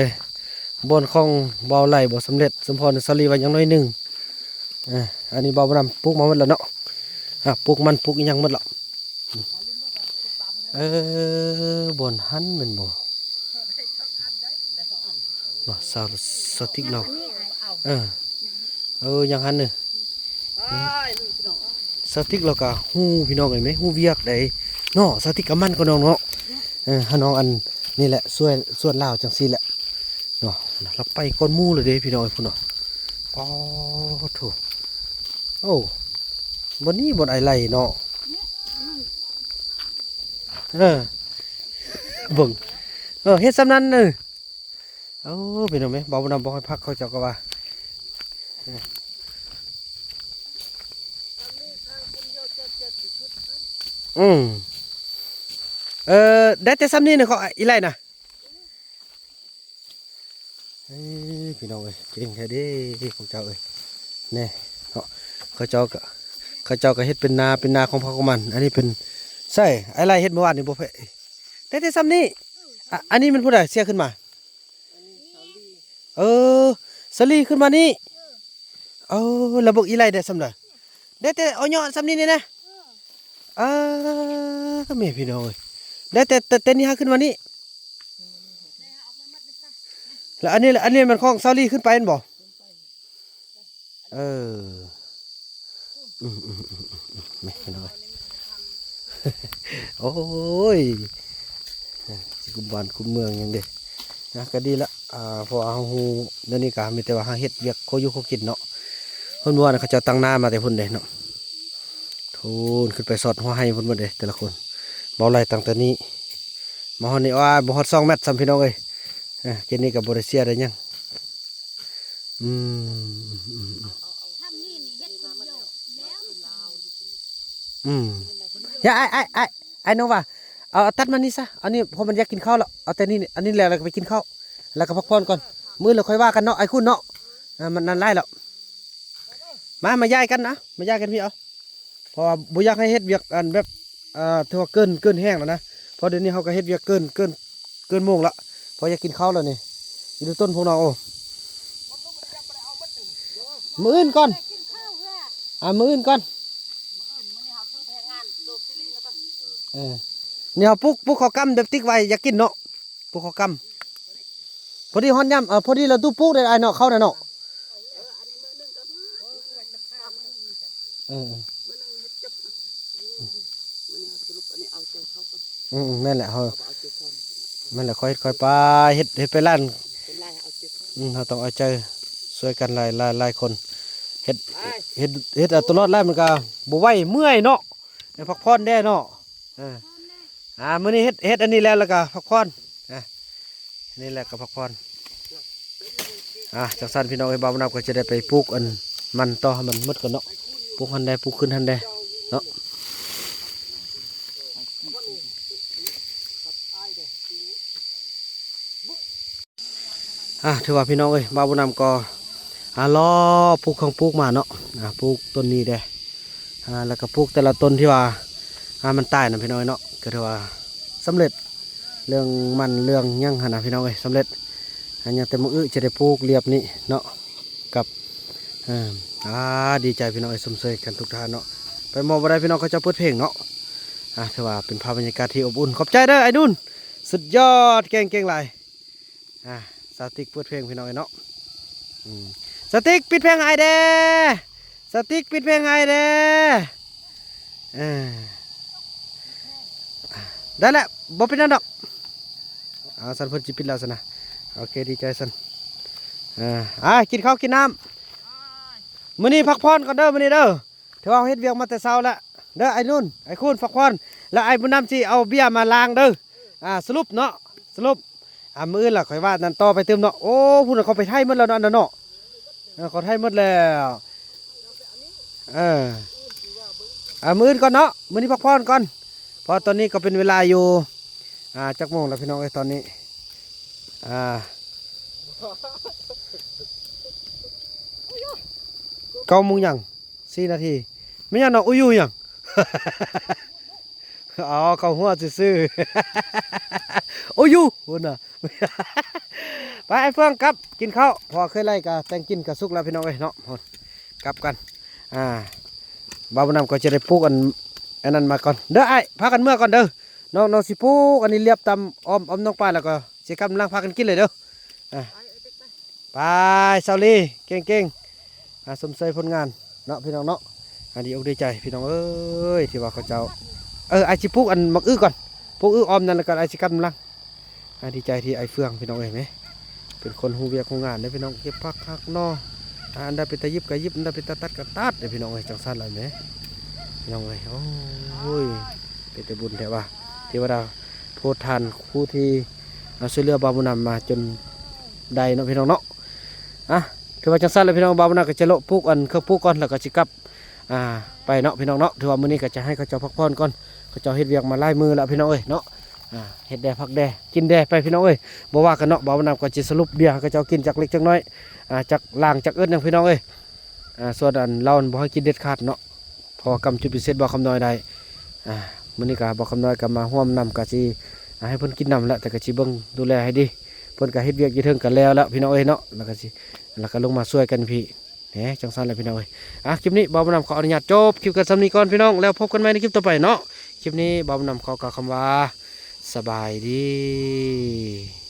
ບ່ອນຂອງບ່າວໄຫຼບໍ່ສຳເລັດ. ສົມພອນ ສາລີວ່າຍັງໜ້ອຍໜຶ່ງ. ເອີ ອັນນີ້ບ່າວນຳປູກມາໝົດແລ້ວເນາະ. ອ່າ ປູກມັນ ປູກອີ່ຫຍັງໝົດແລ້ວ. ເອີ ບ່ອນຫັ້ນແມ່ນບໍ່ເນາະ? ສາວ ສາວຕິກລາວ ເອີ ເອີ ຍັງຫັ້ນເນີ ສາວຕິກລາວກະຮູ້ພີ່ນ້ອງເອີຍ ຮູ້ວຽກໃດເນາະ. ສາວຕິກກະໝັ້ນກວ່ານ້ອງເນາະ. ເອີ ຫານ້ອງອັນນີ້ແຫຼະ ຊ່ວຍ ຊ່ວຍລາວຈັ່ງຊີ້ແຫຼະເນາະ. ລາວໄປກ່ອນໝູ່ເລີຍເດ້ພີ່ນ້ອງເອີຍ ພຸ້ນເນາະ. ປາໂທ້ ໂອ້ ບ່ອນນີ້ບ່ອນໄອ້ໄລ່ເນາະ. ເອີ ເບິ່ງ ເອີ ເຮັດສ່ຳນັ້ນເນີ. ໂອ້ ພີ່ນ້ອງເອີຍ ເວົ້ານຳບໍ່ໃຫ້ພັກ ເຂົາເຈົ້າກໍວ່າ ອືມ ເອີ ໄດ້ແຕ່ສ່ຳນີ້ນະ ຂອງອີ່ໄລ່ນະ. ເອີ ພີ່ນ້ອງເອີຍ ເກັ່ງແທ້ເດ້ຂອງເຈົ້າເອີຍ. ແນ່ເນາະ ເຂົາເຈົ້າກໍ ເຂົາເຈົ້າກໍເຮັດເປັນນາ ເປັນນາຂອງໃຜຂອງມັນ. ອັນນີ້ເປັນ ໃຊ່ ໄອ້ໄລ່ເຮັດມື້ວານນີ້ບໍ່ແພ້ ໄດ້ແຕ່ສ່ຳນີ້. ອະ ອັນນີ້ແມ່ນຜູ້ໃດເສຍຂຶ້ນມາ? ເອີ ສາລີຂຶ້ນມານີ້. ເອີ ລະບົກອີໄລໄດ້ສ່ຳໃດ? ໄດ້ແຕ່ເອົາຍໍ່ສ່ຳນີ້ນີ້ນະ. ເອີ ອ່າ ແມ່ພີ່ນ້ອງເອີຍ ໄດ້ແຕ່ ແຕ່ ແຕ່ນີ້ຫາຂຶ້ນມານີ້. ລະອັນນີ້ ອັນນີ້ແມ່ນຂອງສາລີຂຶ້ນໄປແມ່ນບໍ່? ເອີ ອືມໆໆໆ ແມ່ພີ່ນ້ອງເອີຍ ໂອ້ຍ ຊິກຸມບ້ານກຸມເມືອງຫຍັງເດ້ນະ ກໍດີລະ. ອ່າ ເພາະວ່າເຮົາຮູ້ແນວນີ້ ກໍມີແຕ່ວ່າເຮົາເຮັດວຽກຂໍຢູ່ຂໍກິນເນາະ. ເພິ່ນວ່າເຂົາເຈົ້າຕັ້ງນາມາແຕ່ພຸ້ນເດ້ເນາະ ໂທນຂຶ້ນໄປຊອດຫົວໄຮ່ພຸ້ນໝົດເດ້ ແຕ່ລະຄົນ. ເບົາໄຫຼຕັ້ງແຕ່ນີ້ມາຮອດນີ້ ໂອ້ຍ ບໍ່ຮອດສອງແມັດຊ້ຳ ພີ່ນ້ອງເອີຍ. ເອີ ເກມນີ້ກໍບໍ່ໄດ້ເສຍໄດ້ຫຍັງ. ອືມ ອືມ ອືມ ອືມ ຢ່າ ອ້າຍ ອ້າຍ ອ້າຍ ນ້ອງວ່າ ເອົາ ເອົາຕັດມານີ້ຊະ ອັນນີ້ ເພາະມັນຢາກກິນເຂົ້າແລ້ວ. ເອົາແຕ່ນີ້ ອັນນີ້ແລ້ວ ແລ້ວກໍໄປກິນເຂົ້າ ແລ້ວກໍພັກຜ່ອນກ່ອນ ມື້ອື່ນລະຄ່ອຍວ່າກັນເນາະ ອ້າຍຄຸນເນາະ. ອ່າ ມັນນັ້ນຫຼາຍແລ້ວ ມາ ມາຍ້າຍກັນນະ ມາຍ້າຍກັນພີ້ເອົາ. ເພາະວ່າບໍ່ຢາກໃຫ້ເຮັດວຽກອັນແບບ ອ່າ ຖືວ່າເກີນ ເກີນແຮງແລ້ວນະ ເພາະດຽວນີ້ເຮົາກໍເຮັດວຽກເກີນ ເກີນ ເກີນໂມງລະ ເພາະຢາກກິນເຂົ້າແລ້ວນີ້. ຢູ່ຕົ້ນພວກນ້ອງ ໂອ້ ມັນບໍ່ໄດ້ເອົາໝົດນີ້ ໂອ້ ມື້ອື່ນກ່ອນ ອ່າ ມື້ອື່ນກ່ອນ. ເອີ ນີ້ເຮົາປູກ ປູກເຂົ້າກ້ຳແບບຕິກໄວ້ ຢາກກິນເນາະ ປູກເຂົ້າກ້ຳ ພໍດີຮອດຍາມ ເອີ ພໍດີລະດູປູກໄດ້ອ້າຍເນາະ ເຂົ້ານະເນາະ. ເອີ ອືມ ແມ່ນແຫຼະ ເຮົາ ແມ່ນແຫຼະ ຄ່ອຍເຮັດຄ່ອຍໄປ ເຮັດ ເຮັດໄປລ້ານ ອືມ ເຮົາຕ້ອງເອົາໃຈ ຊ່ວຍກັນຫຼາຍ ຫຼາຍ ຫຼາຍຄົນ ເຮັດ ເຮັດ ເຮັດເອົາຕະຫຼອດແລ້ວ ມັນກະບໍ່ໄຫວ ເມື່ອຍເນາະ ໃຫ້ພັກຜ່ອນແດ່ເນາະ. ເອີ ອ່າ ມື້ນີ້ເຮັດ ເຮັດອັນນີ້ແລ້ວ ແລ້ວກະພັກຜ່ອນ ອ່າ ນີ້ແຫຼະກະພັກຜ່ອນ. ອ່າ ຈັ່ງຊັ້ນພີ່ນ້ອງເອີຍ ບ່າວບຸນນຳກໍຈະໄດ້ໄປປູກອັນມັນຕໍ່ໃຫ້ມັນໝົດກ່ອນເນາະ ປູກຫັ້ນແດ່ ປູກຂຶ້ນຫັ້ນແດ່ເນາະ. ອ່າ ຖືວ່າພີ່ນ້ອງເອີຍ ບ່າວບຸນນຳກໍ ອ່າ ລໍປູກຂອງປູກມາເນາະ ອ່າ ປູກຕົ້ນນີ້ແດ່ ອ່າ ແລ້ວກໍປູກແຕ່ລະຕົ້ນທີ່ວ່າ ອ່າ ມັນຕາຍນະພີ່ນ້ອງເນາະ ກໍຖືວ່າສຳເລັດ ເລື່ອງມັນເລື່ອງຫຍັງຫັ້ນນະພີ່ນ້ອງເອີຍ ສຳເລັດ. ອ່າ ຍັງແຕ່ມື້ອື່ນຈະໄດ້ປູກລຽບນີ້ເນາະ ກັບ ເອີ ອ່າ ດີໃຈພີ່ນ້ອງເອີຍ ຊົມເຊີຍກັນທຸກທ່ານເນາະ. ໄປໝໍບໍ່ໄດ້ພີ່ນ້ອງ ເຂົາເຈົ້າເປີດເພງເນາະ. ອ່າ ຖືວ່າເປັນພາບບັນຍາກາດທີ່ອົບອຸ່ນ ຂອບໃຈເດີອ້າຍດຸນ ສຸດຍອດ ເກັ່ງໆຫຼາຍ. ອ່າ ສາວຕິກເປີດເພງພີ່ນ້ອງເອີຍເນາະ. ອືມ ສາວຕິກປິດເພງໃຫ້ແດ່ ສາວຕິກປິດເພງໃຫ້ແດ່. ເອີ ໄດ້ແລ້ວ ບໍ່ເປັນຫຍັງດອກ. ອ່າ ຊັ້ນເພິ່ນຊິປິດແລ້ວຊັ້ນນະ ໂອເຄ ດີໃຈຊັ້ນ. ເອີ ອ່າ ກິນເຂົ້າກິນນ້ຳ ມື້ນີ້ພັກຜ່ອນກ່ອນເດີ ມື້ນີ້ເດີ. ຖືວ່າເຮົາເຮັດວຽກມາແຕ່ເຊົ້າແລ້ວເດີ ອ້າຍນຸນ ອ້າຍຄູນ ພັກຜ່ອນ ແລ້ວອ້າຍບຸນນຳຊິເອົາເບຍມາລ້າງເດີ. ອ່າ ສະຫຼຸບເນາະ ສະຫຼຸບ ອ່າ ມື້ອື່ນລະຄ່ອຍວ່ານັ້ນຕໍ່ໄປຕື່ມເນາະ. ໂອ້ ພຸ້ນນະ ເຂົາໄປໄຖໝົດແລ້ວເນາະ ອັນນັ້ນເນາະ ເອີ ເຂົາໄຖໝົດແລ້ວ. ເອີ ອ່າ ມື້ອື່ນກ່ອນເນາະ ມື້ນີ້ພັກຜ່ອນກ່ອນ ເພາະຕອນນີ້ກໍເປັນເວລາຢູ່ ອ່າ ຈັກໂມງລະພີ່ນ້ອງເອີຍ ຕອນນີ້ ອ່າ ເກົ້າໂມງຫຍັງ ສີ່ນາທີ ແມ່ນຫຍັງເນາະ ອຸຢູ່ຫຍັງ? ອໍ ເຂົ້າຫົວຊື່ໆ ໂອ້ຢູ່ພຸ້ນນະ. ໄປ ອ້າຍເຟືອງ ກັບກິນເຂົ້າ ເພາະວ່າເຄີຍໄລ່ກະແຕ່ງກິນກະສຸກແລ້ວພີ່ນ້ອງເອີຍເນາະ ກັບກັນ. ອ່າ ບ່າວບຸນນຳກໍຈະໄດ້ປູກອັນ ອັນນັ້ນມາກ່ອນເດີອ້າຍ ພາກັນເມືອກ່ອນເດີ. ນ້ອງ ນ້ອງຊິປູກອັນນີ້ລຽບຕາມອ້ອມ ອ້ອມໜອງປາ ແລ້ວກໍຊິກັບນຳພາກັນກິນເລີຍເດີ. ອ່າ ໄປ ສາວລີ ເກັ່ງໆ ອ່າ ຊົມເຊີຍຜົນງານເນາະພີ່ນ້ອງເນາະ. ອ່າ ດີອົກດີໃຈພີ່ນ້ອງເອີຍ ທີ່ວ່າເຂົາເຈົ້າ ເອີ ອ້າຍຊິປູກອັນໝາກອຶກ່ອນ ປູກອຶອ້ອມນັ້ນ ແລ້ວກໍອ້າຍຊິກັບນຳຫຼັງ. ອ່າ ດີໃຈທີ່ອ້າຍເຟືອງພີ່ນ້ອງເອີຍ ເປັນຄົນຮູ້ວຽກຮູ້ງານເດ້ພີ່ນ້ອງ ເກັບຜັກຫັກໜໍ່ ອ່າ ອັນໃດເປັນຕາຫຍິບກໍຫຍິບ ອັນໃດເປັນຕາຕັດກໍຕັດເດ້ພີ່ນ້ອງເອີຍ. ຈັ່ງຊັ້ນລະແໝ່ ພີ່ນ້ອງເອີຍ ໂອ້ຍ ເປັນແຕ່ບຸນແທ້ວ່າ ເທວະດາໂປດທ່ານຜູ້ທີ່ ອ່າ ຊ່ວຍເຫຼືອບ່າວບຸນນຳມາຈົນໄດ້ເນາະພີ່ນ້ອງເນາະ. ອ່ະ ຖືວ່າຈັ່ງຊັ້ນລະພີ່ນ້ອງ ບ່າວບຸນນຳກໍຈະເລາະປູກອັນເຄື່ອງປູກກ່ອນ ແລ້ວກໍຊິກັບ ອ່າ ໄປເນາະພີ່ນ້ອງເນາະ. ຖືວ່າມື້ນີ້ກໍຈະໃຫ້ເຂົາເຈົ້າພັກຜ່ອນກ່ອນ ເຂົາເຈົ້າເຮັດວຽກມາຫຼາຍມື້ແລ້ວພີ່ນ້ອງເອີຍເນາະ. ອ່າ ເຮັດແດ່ ພັກແດ່ ກິນແດ່ໄປພີ່ນ້ອງເອີຍ ບໍ່ວ່າກັນເນາະ. ບ່າວບຸນນຳກໍຊິສະຫຼຸບເບຍໃຫ້ເຂົາເຈົ້າກິນຈັກເລັກຈັກນ້ອຍ ອ່າ ຈັກລ້າງຈັກເອິດຫຍັງພີ່ນ້ອງເອີຍ. ອ່າ ສ່ວນອັນເຫຼົ້ານັ້ນບໍ່ໃຫ້ກິນເດັດຂາດເນາະ ເພາະວ່າກຳຈຸດພິເສດບ່າວຄຳນ້ອຍໄດ້. ອ່າ ມື້ນີ້ກະບ່າວຄຳນ້ອຍກະມາຮ່ວມນຳ ກະຊິ ອ່າ ໃຫ້ເພິ່ນກິນນຳແຫຼະ ແຕ່ກະຊິເບິ່ງດູແລໃຫ້ດີ. ເພິ່ນກະເຮັດວຽກຢູ່ເທິງກັນແລ້ວແລ້ວພີ່ນ້ອງເອີຍເນາະ ແລ້ວກະຊິ ແລ້ວກະລົງມາຊ່ວຍກັນພີ້ແໜ່. ຈັ່ງຊັ້ນແຫຼະພີ່ນ້ອງເອີຍ. ອ່າ ຄລິບນີ້ບ່າວບຸນນຳຂໍອະນຸຍາດຈົບຄລິບກັນສ່ຳນີ້ກ່ອນພີ່ນ້ອງ ແລ້ວພົບກັນໃໝ່ໃນຄລິບຕໍ່ໄປເນາະ. ຄລິບນີ້ບ່າວບຸນນຳຂໍກ່າວຄຳວ່າ ສະບາຍດີ.